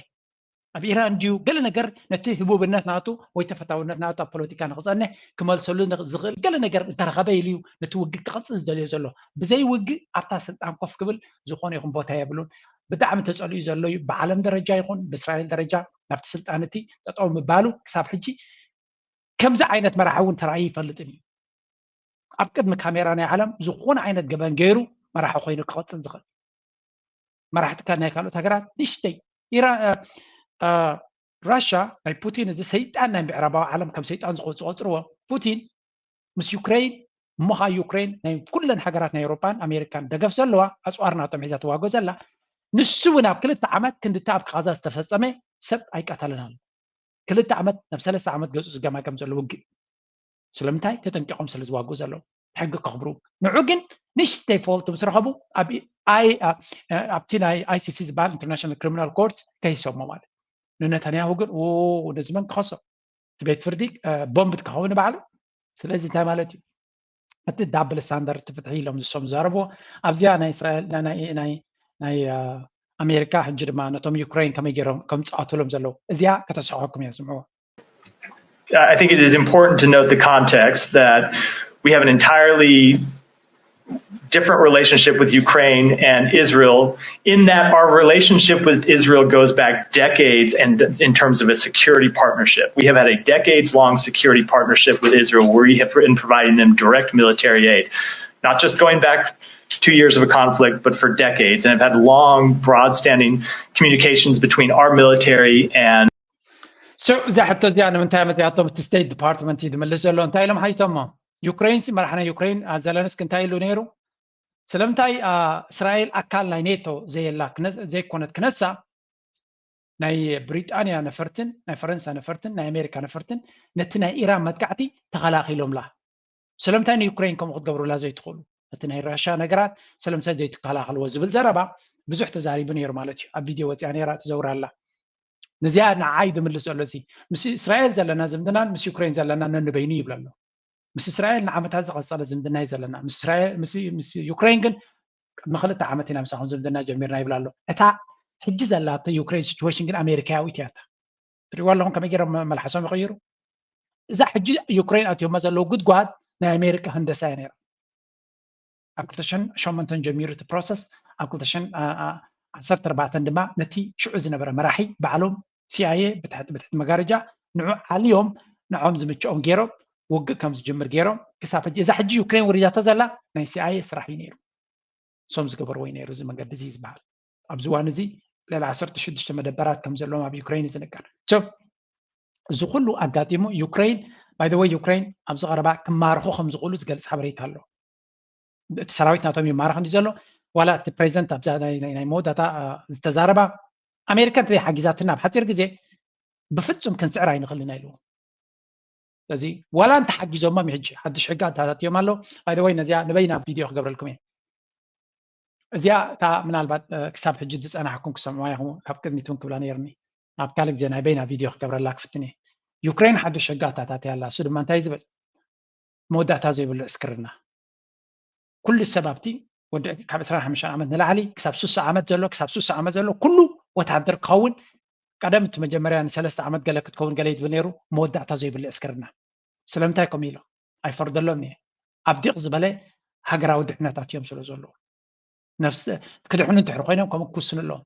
ኣብ ኢራን ድዩ ገለ ነገር ነቲ ህቡብነት ናቱ ወይ ተፈታውነት ናቱ ኣብ ፖለቲካ ንክጸንሕ ክመልሰሉ ዝኽእል ገለ ነገር እንተረኸበ ኢሉ እዩ ነቲ ውግእ ክቐጽል ዝደልዮ ዘሎ። ብዘይ ውግእ ኣብታ ስልጣን ኮፍ ክብል ዝኾነ ይኹን ቦታ የብሉን። ብጣዕሚ ተጸሊኡ ዘሎ እዩ። ብዓለም ደረጃ ይኹን ብእስራኤል ደረጃ ናብቲ ስልጣን እቲ ጠጠው ምባሉ ክሳብ ሕጂ ከምዚ ዓይነት መራሒ እውን ተራእዩ ይፈልጥን እዩ። ኣብ ቅድሚ ካሜራ ናይ ዓለም ዝኾነ ዓይነት ገበን ገይሩ መራሒ ኮይኑ ክቐጽል ዝኽእል። መራሕቲ ናይ ካልኦት ሃገራት ንእሽተይ ኢራ ራሻ ናይ ፑቲን እዚ ሰይጣን ናይ ምዕራባዊ ዓለም ከም ሰይጣን ዝቆጽ- ዝቆጽርዎ ፑቲን ምስ ዩክሬን እሞ ኸዓ ዩክሬን ናይ ኩለን ሃገራት ናይ ኤውሮጳን ኣሜሪካን ደገፍ ዘለዋ ኣፅዋር ናቶም ሒዛ ትዋጎ ዘላ ንሱ እውን ኣብ ክልተ ዓመት ክንድቲ ኣብ ካዛ ዝተፈጸመ ሰብ ኣይቀተለን ኣሎ። ክልተ ዓመት ናብ ሰለስተ ዓመት ገጹ ዝገማገም ዘሎ ውግእ ስለምንታይ ተጠንቂቖም ስለ ዝዋግኡ ዘለዉ ሕጊ ከኽብሩ ንዑ ግን ንሽተይ ፎልት ምስ ረኸቡ ኣብቲ ናይ ኣይሲሲ ዝበሃል ኢንተርናሽናል ክሪሚናል ኮርት ከይሶሞ ማለት ንነታንያሁ ግን ነዚ መን ክኸሶ እቲ ቤት ፍርዲ ቦምብ ትከኸውን ባዕሉ ስለዚ እንታይ ማለት እዩ እቲ ዳብል ስታንዳርድ ፍትሒ ኢሎም ዝሶም ዝዛረብዎ ኣብዚኣ ናይ እስራኤል ናይ ኣሜሪካ ሕጂ ድማ ነቶም ዩክሬን ከመይ ገይሮም ከም ዝፃወትሎም ዘለዉ እዚኣ ከተስሕቀኩም እያ ስምዕዎ I think it is important to note the context that we have an entirely different relationship with Ukraine and Israel, in that our relationship with Israel goes back decades and in terms of a security partnership. We have had a decades long security partnership with Israel where we have been providing them direct military aid, not just going back two years of a conflict, but for decades, and have had long, broad standing communications between our military and So እዛ ሕቶ እዚኣ ንምንታይ መፅያቶም እቲ ስቴት ዲፓርትመንት እዩ ዝምልስ ዘሎ እንታይ ኢሎም ሓይቶሞ ዩክሬን ሲ መራሕ ናይ ዩክሬን ዘለንስክ እንታይ ኢሉ ነይሩ ስለምንታይ እስራኤል ኣካል ናይ ኔቶ ዘየላ ዘይኮነት ክነሳ ናይ ብሪጣንያ ነፈርትን ናይ ፈረንሳ ነፈርትን ናይ ኣሜሪካ ነፈርትን ነቲ ናይ ኢራን መጥቃዕቲ ስለምንታይ ንዩክሬን ከምኡ ክትገብሩላ ዘይትኽእሉ? እቲ ናይ ራሻ ነገራት ስለምንታይ ዘይትከላኸልዎ ዝብል ዘረባ ብዙሕ ተዛሪቡ ነይሩ ማለት እዩ። ኣብ ቪድዮ ወፂኣ ነይራ፣ ትዘውር ኣላ። ነዚኣ ንዓይ ዝምልስ ዘሎ እዚ ምስ እስራኤል ዘለና ዝምድናን ምስ ዩክሬን ዘለና ነንበይኑ ይብል ኣሎ። ምስ እስራኤል ንዓመታት ዝቐጸለ ዝምድና እዩ ዘለና። ምስ እስራኤል ምስ ምስ ዩክሬን ግን ቅድሚ ክልተ ዓመት ኢና ምሳኹም ዝምድና ጀሚርና ይብል ኣሎ። እታ ሕጂ ዘላቶ ዩክሬን ሲቹዌሽን ግን ኣሜሪካያዊት እያ። እታ ትሪእዋ ኣለኹም ከመይ ገይሮም መልሓሶም ይቕይሩ። እዛ ሕጂ ዩክሬን ኣትዮማ ዘለዉ ጉድጓድ ናይ ኣሜሪካ ህንደሳ እያ ነይራ። ኣብ ክልተ ሽሕን ሸሞንተን ጀሚሩ እቲ ፕሮሰስ ኣብ ክልተ ሽሕን ዓሰርተ ኣርባዕተን ድማ ነቲ ሽዑ ዝነበረ መራሒ ባዕሎም ሲኣይኤ ብትሕቲ ብትሕቲ መጋረጃ ንዑ ዓልዮም ንዖም ዝምችኦም ገይሮም ውግእ ከም ዝጅምር ገይሮም ክሳብ ሕጂ እዛ ሕጂ ዩክሬን ወሪዳቶ ዘላ ናይ ሲኣይኤ ስራሕ እዩ ነይሩ። እሶም ዝገበርዎ እዩ ነይሩ እዚ መንገዲ እዚ ዝበሃል። ኣብዚ እዋን እዚ ልዕሊ ዓሰርተ ሽዱሽተ መደበራት ከም ዘለዎም ኣብ ዩክሬን እዩ ዝንገር። So እዚ ኩሉ ኣጋጢሙ ዩክሬን by the way ዩክሬን ኣብዚ ቀረባ ክማርኹ ከም ዝኽእሉ ዝገልጽ ሓበሬታ ኣሎ። እቲ ሰራዊት ናቶም ይማረኽ እንዲ ዘሎ ዋላ እቲ ፕሬዚደንት ኣብዛ ናይ ናይ- ናይ መወዳእታ አ፣ ዝተዛረባ ኣሜሪካ እንተ ሓጊዛትና ኣብ ሓፂር ግዜ ብፍጹም ክንስዕር ኣይንኽእልን ኢልዎ። ስለዚ ዋላ እንተሓጊዞሞም ሕጂ ሓድሽ ሕጊ ኣተኣታትዮም ኣሎ። By the way ነዚኣ ንበይና ቪድዮ ክገብረልኩም እየ። እዚኣ እታ ምናልባት እ፣ ክሳብ ሕጂ ዝፀናሕኩም ክሰምዑዋ ኢኹም። ካብ ቅድሚት እውን ክብላ ነይርኒ። ኣብ ካልእ ግዜ ናይ በይና ቪድዮ ክገብረላ ክፍትን እየ። ዩክሬን ሓድሽ ሕጊ ኣተኣታትያ ኣላ። እሱ ድማ እንታይ ዝብል መወዳእታ ዘይብሉ ዕስክርና ኩሉ ሰብ ኣብቲ ወዲ ካብ ዕስራን ሓሙሽተን ዓመት ንላዕሊ ክሳብ ሱሳ ዓመት ዘሎ ክሳብ ሱሳ ዓመት ዘሎ ኩሉ ወታደር ክኸውን ቀደም እቲ መጀመርያ ንሰለስተ ዓመት ገለ ክትከውን ገለ ይትብል ነይሩ። መወዳእታ ዘይብሉ ዕስክርና ስለምንታይ ከምኡ ኢሎ ኣይፈርደሎም እየ። ኣብ ዲቕ ዝበለ ሃገራዊ ድሕነት ኣትዮም ስለ ዘለዉ ነፍስ ክድሕኑ እንድሕር ኮይኖም ከምኡ ክውስኑ ኣለዎም።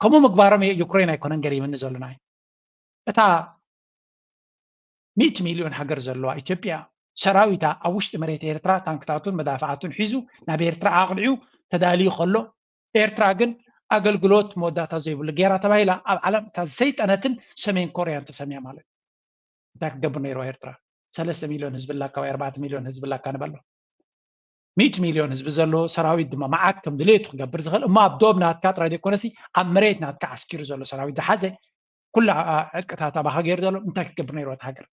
ከምኡ ምግባሮም ዩክሬን ኣይኮነን ገሪምኒ ዘሎ ናይ እታ ሚእቲ ሚልዮን ሃገር ዘለዋ ኢትዮጵያ ሰራዊታ ኣብ ውሽጢ መሬት ኤርትራ ታንክታቱን መዳፍዓቱን ሒዙ ናብ ኤርትራ ኣቕኒዑ ተዳልዩ ከሎ ኤርትራ ግን ኣገልግሎት መወዳእታ ዘይብሉ ጌራ ተባሂላ ኣብ ዓለም እታ ዝሰይጠነትን ሰሜን ኮርያን ተሰሚያ ማለት እዩ። እንታይ ክትገብር ነይርዋ ኤርትራ? ሰለስተ ሚልዮን ህዝቢ ኣላካ ወይ ኣርባዕተ ሚልዮን ህዝቢ ኣላካ ንበሎ። ሚእቲ ሚልዮን ህዝቢ ዘለዎ ሰራዊት ድማ መዓት ከም ድሌቱ ክገብር ዝኽእል እሞ ኣብ ዶብ ናትካ ጥራይ ዘይኮነሲ ኣብ መሬት ናትካ ዓስኪሩ ዘሎ ሰራዊት ዝሓዘ ኩላ ዕጥቅታት ኣባኻ ገይሩ ዘሎ እንታይ ክትገብር ነይርዋ እታ ሃገር?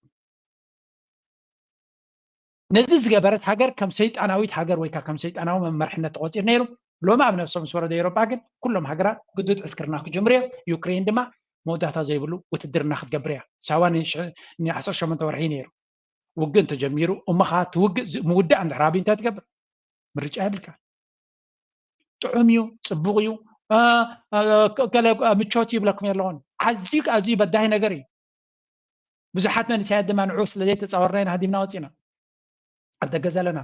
ነዚ ዝገበረት ሃገር ከም ሰይጣናዊት ሃገር ወይ ከዓ ከም ሰይጣናዊ መመርሕነት ተቆፂሩ ነይሩ። ሎሚ ኣብ ነብሶም ምስ ወረደ ኤሮጳ ግን ኩሎም ሃገራት ግዱድ ዕስክርና ክጅምሩ እዮም። ዩክሬን ድማ መወዳእታ ዘይብሉ ውትድርና ክትገብር እያ። ሳዋ ን ዓሰርተ ሸሞንተ ወርሒ ነይሩ ውግእ እንተጀሚሩ እሞ ከዓ እቲ ውግእ ምውዳእ እንድሕር ኣብዩ እንታይ ትገብር? ምርጫ የብልካ። ጥዑም እዩ፣ ፅቡቕ እዩ፣ ገለ ምቾት ይብለኩም የለኹን። ኣዝዩ ኣዝዩ በዳሂ ነገር እዩ። ብዙሓት መንእሰያት ድማ ንዑ ስለ ዘይተፃወርና ኢና ሃዲምና ወፂና ኣብ ደገ ዘለና።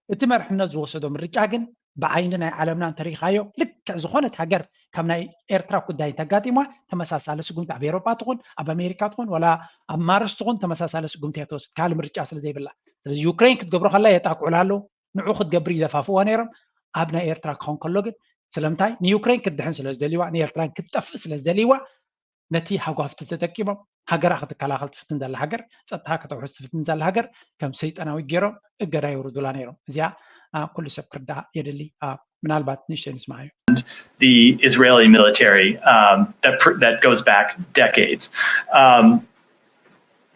እቲ መርሕነት ዝወሰዶ ምርጫ ግን ብዓይኒ ናይ ዓለምና እንተሪኢኻዮ ልክዕ ዝኾነት ሃገር ከም ናይ ኤርትራ ጉዳይ እንተጋጢማ ተመሳሳሊ ስጉምቲ ኣብ ኤሮጳ ትኹን ኣብ ኣሜሪካ ትኹን ወላ ኣብ ማርስ ትኹን ተመሳሳሊ ስጉምቲ እያ ትወስድ ካልእ ምርጫ ስለ ዘይብላ። ስለዚ ዩክሬን ክትገብሮ ከላ የጣቅዑላ ኣለዉ። ንዑ ክትገብር ይደፋፍዋ ነይሮም። ኣብ ናይ ኤርትራ ክኸውን ከሎ ግን ስለምንታይ ንዩክሬን ክትድሕን ስለ ዝደልይዋ ንኤርትራን ክትጠፍእ ስለ ዝደልይዋ ነቲ ሃጓፍቲ ተጠቂሞም ሃገራ ክትከላኸል ትፍትን ዘላ ሃገር፣ ፀጥታ ከተውሕስ ትፍትን ዘላ ሃገር ከም ሰይጣናዊት ገይሮም እገዳ የውርዱላ ነይሮም። እዚኣ ኩሉ ሰብ ክርዳእ የድሊ። ምናልባት ንእሽተይ ንስማዕ እዩ። The Israeli military um, that that goes back decades. Um,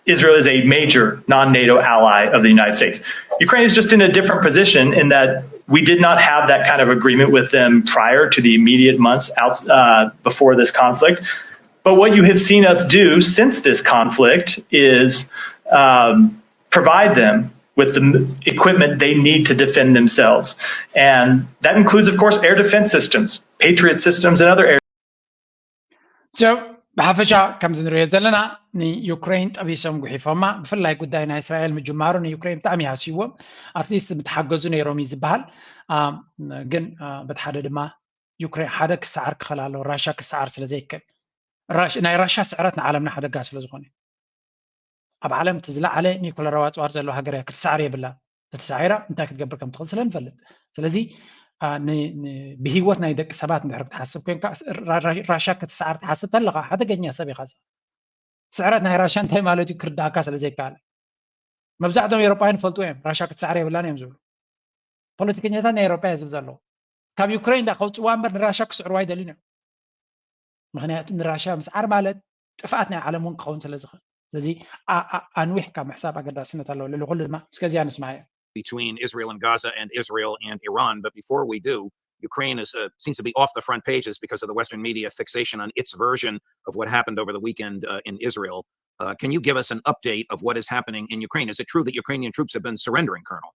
Israel is a major non-NATO ally of the United States. Ukraine is just in a different position in that we did not have that kind of agreement with them prior to the immediate months out, uh, before this conflict. But what you have seen us do since this conflict is um, provide them with the equipment they need to defend themselves. And that includes, of course, air defense systems, Patriot systems, and other air. So ብሓፈሻ ከምዚ ንሪኦ ዘለና ንዩክሬን ጠቢሶም ጉሒፎማ። ብፍላይ ጉዳይ ናይ እስራኤል ምጅማሩ ንዩክሬን ብጣዕሚ ይሃስይዎም። ኣትሊስት ምተሓገዙ ነይሮም እዩ ዝበሃል። ግን በቲ ሓደ ድማ ዩክሬን ሓደ ክሰዓር ክኽእል ኣለዎ፣ ራሻ ክሰዓር ስለ ዘይክእል። ናይ ራሻ ስዕረት ንዓለምና ሓደጋ ስለ ዝኾነ ኣብ ዓለም እቲ ዝለዓለ ኒኩለራዊ ኣፅዋር ዘለዎ ሃገር እያ። ክትሰዓር የብላ። ተተሳዒራ እንታይ ክትገብር ከም ትኽእል ስለ ንፈልጥ። ስለዚ ብሂወት ናይ ደቂ ሰባት እንድሕር ክትሓስብ ኮንካ ራሻ ክትሰዓር ትሓስብ ተለኻ ሓደገኛ ሰብ ኢኻ። ስዕረት ናይ ራሻ እንታይ ማለት እዩ ክርዳእካ ስለ ዘይከኣለ መብዛሕቶም ኤሮጳውያን ይፈልጡ እዮም። ራሻ ክትሰዓር የብላን እዮም ዝብሉ። ፖለቲከኛታት ናይ ኤሮጳ እየ ዝብል ዘለዉ። ካብ ዩክሬን ዳ ከውፅዋ እምበር ንራሻ ክስዕርዋ ኣይደልን እዮም። ምክንያቱ ንራሻ ምስዓር ማለት ጥፍኣት ናይ ዓለም እውን ክኸውን ስለ ዝኽእል። ስለዚ ኣ- ኣ- ኣንዊሕካ ምሕሳብ ኣገዳስነት ኣለዎ። ልዕሊ ኩሉ ድማ እስከዚኣ ንስማዕ። Between Israel and Gaza and Israel and Iran. But before we do, Ukraine is uh, seems to be off the front pages because of the Western media fixation on its version of what happened over the weekend uh, in Israel. Uh, can you give us an update of what is happening in Ukraine? Is it true that Ukrainian troops have been surrendering, Colonel?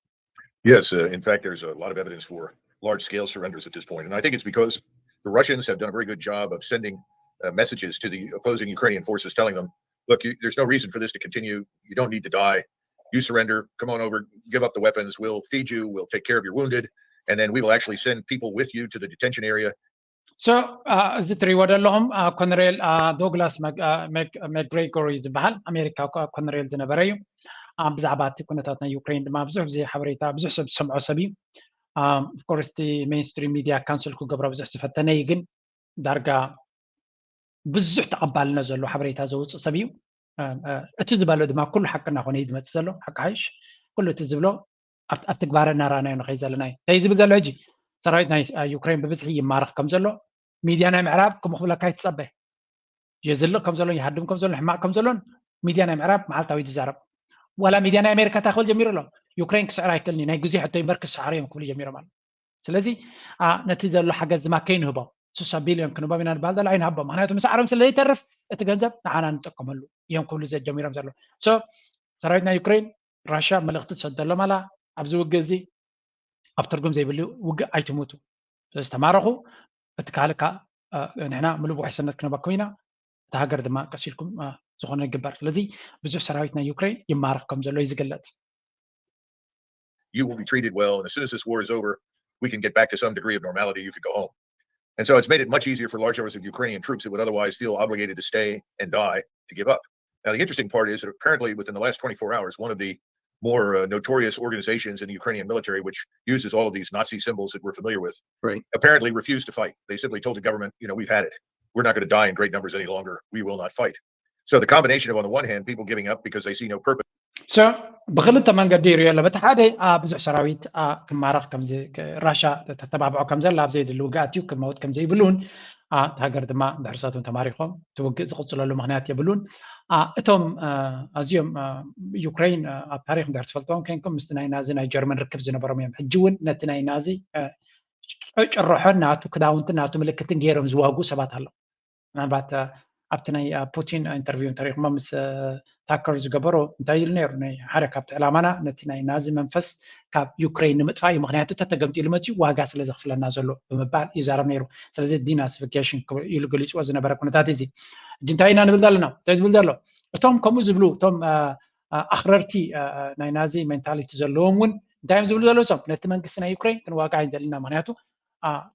Yes, uh, in fact, there's a lot of evidence for large scale surrenders at this point. And I think it's because the Russians have done a very good job of sending uh, messages to the opposing Ukrainian forces telling them, look, you, there's no reason for this to continue. You don't need to die. You surrender. Come on over. Give up the weapons. We'll feed you. We'll take care of your wounded. And then we will actually send people with you to the detention area. So እዚ ትሪእዎ ዘለኹም ኮነሬል ዶግላስ መግሬጎር እዩ ዝበሃል፣ ኣሜሪካ ኮነሬል ዝነበረ እዩ። ብዛዕባ እቲ ኩነታት ናይ ዩክሬን ድማ ብዙሕ ግዜ ሓበሬታ ብዙሕ ሰብ ዝሰምዖ ሰብ እዩ። ኦፍኮርስ እቲ ሜንስትሪም ሚድያ ካንስል ክገብሮ ብዙሕ ዝፈተነ እዩ፣ ግን ዳርጋ ብዙሕ ተቐባልነት ዘለዎ ሓበሬታ ዘውፅእ ሰብ እዩ። እቲ ዝበሎ ድማ ኩሉ ሓቂ እናኾነ እዩ ዝመፅእ ዘሎ። ሓቂ ሓይሽ ኩሉ እቲ ዝብሎ ኣብ ትግባረ እናረኣናዮ ንኸይ ዘለና እዩ። እንታይ ዝብል ዘሎ ሕጂ? ሰራዊት ናይ ዩክሬን ብብዝሒ ይማረኽ ከም ዘሎ ሚድያ ናይ ምዕራብ ከምኡ ክብለካ ይትፀበ። የዝልቕ ከም ዘሎን ይሃድም ከም ዘሎን ሕማቕ ከም ዘሎን ሚድያ ናይ ምዕራብ መዓልታዊ ትዛረብ። ዋላ ሚድያ ናይ ኣሜሪካ እንታይ ክብል ጀሚሩ ኣሎ? ዩክሬን ክስዕር ኣይክእልን እዩ፣ ናይ ግዜ ሕቶ እምበር ክስዓሩ እዮም ክብሉ ጀሚሮም ኣሎ። ስለዚ ነቲ ዘሎ ሓገዝ ድማ ከይንህቦም፣ ስሳ ቢልዮን ክንህቦም ኢና ንበሃል ዘሎ ኣይንሃቦም። ምክንያቱ ምስዓሮም ስለ ዘይተርፍ እቲ ገንዘብ ንዓና ንጥቀመሉ እዮም ክብሉ ጀሚሮም ዘሎ። ሰራዊት ናይ ዩክሬን ራሽያ መልእኽቲ ትሰደሎም ኣላ፣ ኣብዚ ውግእ እዚ ኣብ ትርጉም ዘይብሉ ውግእ ኣይትሙቱ። ስለዚ ተማረኹ፣ እቲ ካልእ ከዓ ንሕና ምሉእ ውሕስነት ክነበኩም ኢና። እታ ሃገር ድማ ቀስ ኢልኩም ዝኾነ ይግበር። ስለዚ ብዙሕ ሰራዊት ናይ ዩክሬን ይማረኽ ከም ዘሎ እዩ ዝግለጽ። You will be treated well, and as soon as this war is over, we can get back to some degree of normality. You could go home. And so it's made it much easier for large numbers of Ukrainian troops who would otherwise feel obligated to stay and die to give up. Now, the interesting part is that apparently within the last twenty-four hours, one of the more uh, notorious organizations in the Ukrainian military, which uses all of these Nazi symbols that we're familiar with, Right. apparently refused to fight. They simply told the government, you know, we've had it. We're not going to die in great numbers any longer. We will not fight. So the combination of, on the one hand, people giving up because they see no purpose. ብክልተ መንገዲ ይሪኦ ኣሎ። በቲ ሓደ ብዙሕ ሰራዊት ክማረኽ ከምዚ ራሻ ተተባብዖ ከም ዘላ ኣብ ዘየድሊ ውግኣት እዩ ክመውት ከም ዘይብሉን ሃገር ድማ ድሕርሳቶም ተማሪኾም እቲ ውግእ ዝቕፅለሉ ምክንያት የብሉን። እቶም ኣዝዮም ዩክሬን ኣብ ታሪክ ድሕር ትፈልጥዎም ከንኩም ምስቲ ናይ ናዚ ናይ ጀርመን ርክብ ዝነበሮም እዮም። ሕጂ እውን ነቲ ናይ ናዚ ጭርሖን ናቱ ክዳውንትን ናቱ ምልክትን ገይሮም ዝዋጉ ሰባት ኣለዉ። ምናልባት ኣብቲ ናይ ፑቲን ኢንተርቪው እንተሪኹሞ ምስ ታከር ዝገበሮ እንታይ ኢሉ ነይሩ? ናይ ሓደ ካብቲ ዕላማና ነቲ ናይ ናዚ መንፈስ ካብ ዩክሬን ንምጥፋእ እዩ። ምክንያቱ ተተገምጢሉ መፅዩ ዋጋ ስለ ዘኽፍለና ዘሎ ብምባል ይዛረብ ነይሩ። ስለዚ ዲናሲፊኬሽን ኢሉ ገሊፅዎ ዝነበረ ኩነታት እዚ። ሕጂ እንታይ ኢና ንብል ዘለና? እንታይ ዝብል ዘሎ? እቶም ከምኡ ዝብሉ እቶም ኣኽረርቲ ናይ ናዚ ሜንታሊቲ ዘለዎም እውን እንታይ እዮም ዝብሉ ዘለዉ? እሶም ነቲ መንግስቲ ናይ ዩክሬን ክንዋጋ ኣይንደልና፣ ምክንያቱ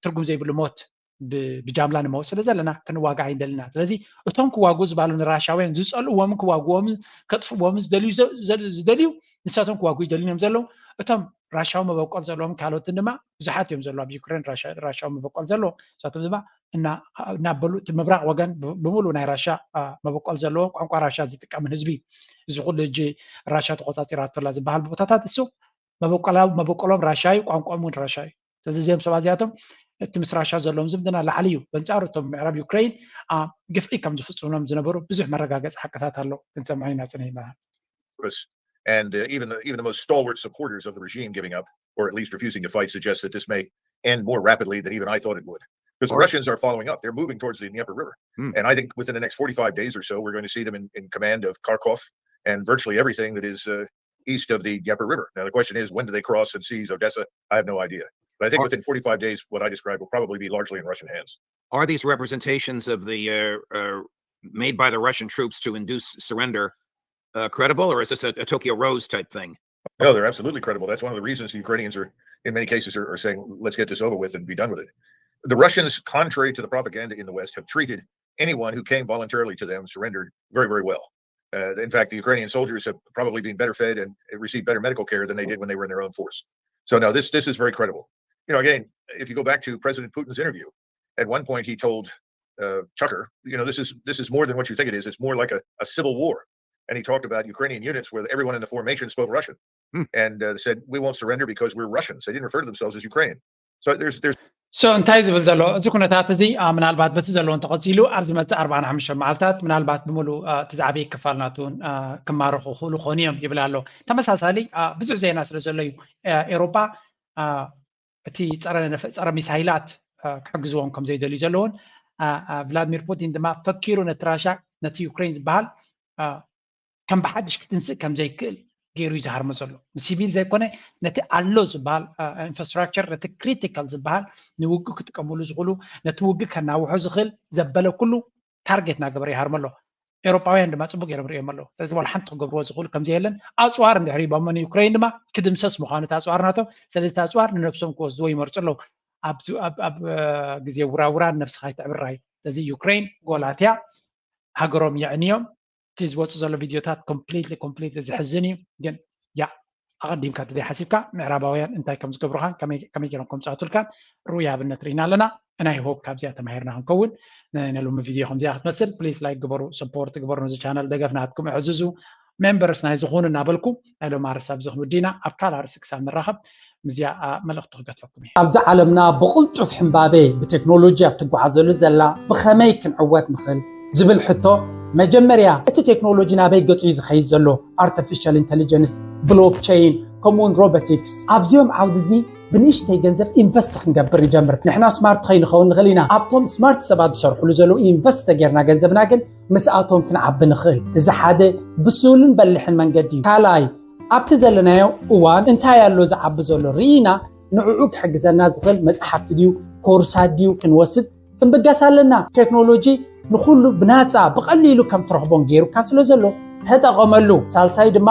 ትርጉም ዘይብሉ ሞት ብጃምላ ንመውት ስለ ዘለና ክንዋጋ ኣይንደልና። ስለዚ እቶም ክዋጉ ዝባሉ ንራሻውያን ዝፀልእዎምን ክዋግዎምን ከጥፍእዎምን ዝደልዩ ዝደልዩ ንሳቶም ክዋጉ ይደልዩ እዮም ዘለዉ። እቶም ራሻዊ መበቆል ዘለዎም ካልኦትን ድማ ብዙሓት እዮም ዘለዉ ኣብ ዩክሬን ራሻዊ መበቆል ዘለዎ። ንሳቶም ድማ እናበሉ እቲ ምብራቕ ወገን ብምሉ ናይ ራሻ መበቆል ዘለዎ ቋንቋ ራሻ ዝጥቀምን ህዝቢ እዩ። እዚ ኩሉ ሕጂ ራሻ ተቆፃፂራቶላ ዝበሃል ቦታታት እሱ መበቆሎም ራሻ እዩ፣ ቋንቋኦም እውን ራሻ እዩ። ስለዚ እዚኦም ሰባት እዚኣቶም እቲ ምስ ራሻ ዘለዎም ዝምድና ላዕሊ እዩ። በንጻሩ እቶም ምዕራብ ዩክሬን ግፍዒ ከም ዝፍፅሙሎም ዝነበሩ ብዙሕ መረጋገፂ ሓቅታት ኣሎ። ክንሰምዖ ኢና ፅኒሕና። And uh, even the, even the most stalwart supporters of the regime giving up, or at least refusing to fight, suggests that this may end more rapidly than even I thought it would. Because the Russians are following up. They're moving towards the Dnieper River. Hmm. And I think within the next forty-five days or so, we're going to see them in, in command of Kharkov and virtually everything that is uh, east of the Dnieper River. Now, the question is, when do they cross and seize Odessa? I have no idea. But I think within forty-five days, what I described will probably be largely in Russian hands. Are these representations of the uh, uh, made by the Russian troops to induce surrender uh, credible, or is this a, a Tokyo Rose type thing? No, they're absolutely credible. That's one of the reasons the Ukrainians are, in many cases, are, are saying, let's get this over with and be done with it. The Russians, contrary to the propaganda in the West, have treated anyone who came voluntarily to them, surrendered very, very well. Uh, in fact, the Ukrainian soldiers have probably been better fed and received better medical care than they did when they were in their own force. So now this this is very credible. You know, again, if you go back to President Putin's interview, at one point he told uh, Tucker, you know, this is this is more than what you think it is. It's more like a, a civil war. And he talked about Ukrainian units where everyone in the formation spoke Russian Hmm. and uh, said, we won't surrender because we're Russians. They didn't refer to themselves as Ukrainian. So there's there's So እንታይ ዝብል ዘሎ እዚ ኩነታት እዚ ምናልባት በቲ ዘሎ እንተቐፂሉ ኣብ ዝመፅእ ኣርባዓን ሓሙሽተ መዓልታት ምናልባት ብምሉእ እቲ ዝዓበየ ክፋል ናቱ ክማረኹ ክኽእሉ ክኾኑ እዮም ይብል ኣሎ። ተመሳሳሊ ብዙሕ ዜና ስለ ዘሎ እዩ ኤሮጳ እቲ ፀረ ሚሳይላት ክሕግዝዎም ከም ዘይደልዩ ዘለውን ቭላድሚር ፑቲን ድማ ፈኪሩ ነቲ ራሻ ነቲ ዩክሬን ዝበሃል ከም ብሓድሽ ክትንስእ ከም ዘይክእል ገይሩ እዩ ዝሃርሞ ዘሎ። ንሲቪል ዘይኮነ ነቲ ኣሎ ዝበሃል ኢንፍራስትራክቸር ነቲ ክሪቲካል ዝበሃል ንውግእ ክጥቀምሉ ዝኽእሉ ነቲ ውግእ ከናውሖ ዝኽእል ዘበለ ኩሉ ታርጌት እናገበረ ይሃርሞ ኣሎ። ኤውሮጳውያን ድማ ፅቡቅ ገይሮም ሪኦም ኣለዉ። ስለዚ ዋላ ሓንቲ ክገብርዎ ዝኽእሉ ከም ዘየለን ኣፅዋር እንድሕር ሂቦሞ ንዩክሬን ድማ ክድምሰስ ምዃኑ እቲ ኣፅዋር ናቶም። ስለዚ እቲ ኣፅዋር ንነብሶም ክወስድዎ ይመርፁ ኣለዉ። ኣብ ግዜ ውራውራ ነብስኻ ይትዕብራይ። ስለዚ ዩክሬን ጎላትያ ሃገሮም የዕንዮም። እቲ ዝወፁ ዘሎ ቪድዮታት ኮምፕሊትሊ ኮምፕሊትሊ ዝሕዝን እዩ። ግን ያ ኣቐዲምካ ተዘይሓሲብካ ምዕራባውያን እንታይ ከም ዝገብሩኻን ከመይ ገይሮም ከምፅኣቱልካን ሩይ ኣብነት ርኢና ኣለና። ናይ ሆፕ ካብዚኣ ተማሂርና ክንከውን ናይ ሎሚ ቪድዮ ከምዚኣ ክትመስል ፕሊስ ላይክ ግበሩ፣ ሰፖርት ግበሩ፣ ነዚ ቻነል ደገፍ ናትኩም እዕዝዙ። ሜምበርስ ናይ ዝኾኑ እናበልኩ ናይ ሎሚ ኣርእስቲ ኣብዚ ክንውድእ ኢና። ኣብ ካልእ ኣርእስቲ ክሳብ ንራኸብ ምስዚኣ መልእኽቲ ክገድፈኩም እየ። ኣብዚ ዓለምና ብቕልጡፍ ሕምባቤ ብቴክኖሎጂ ኣብ ትጓዓዘሉ ዘላ ብኸመይ ክንዕወት ንኽእል ዝብል ሕቶ መጀመርያ እቲ ቴክኖሎጂ ናበይ ገጹ እዩ ዝኸይድ ዘሎ? ኣርቲፊሻል ኢንተሊጀንስ፣ ብሎክቸይን ከምኡውን ሮቦቲክስ ኣብዚኦም ዓውዲ እዚ ብንእሽተይ ገንዘብ ኢንቨስት ክንገብር ንጀምር። ንሕና ስማርት ከይንኸውን ንኽእል ኢና። ኣብቶም ስማርት ሰባት ዝሰርሕሉ ዘለዉ ኢንቨስት ተጌርና ገንዘብና ግን ምስኣቶም ክንዓቢ ንኽእል። እዚ ሓደ ብሱልን በልሕን መንገዲ እዩ። ካልኣይ ኣብቲ ዘለናዮ እዋን እንታይ ኣሎ ዝዓቢ ዘሎ ርኢና ንዕኡ ክሕግዘና ዝኽእል መጽሓፍቲ ድዩ ኮርሳት ድዩ ክንወስድ ክንብገስ ኣለና። ቴክኖሎጂ ንኹሉ ብናጻ ብቐሊሉ ከም ትረኽቦን ገይሩካ ስለ ዘሎ ተጠቐመሉ። ሳልሳይ ድማ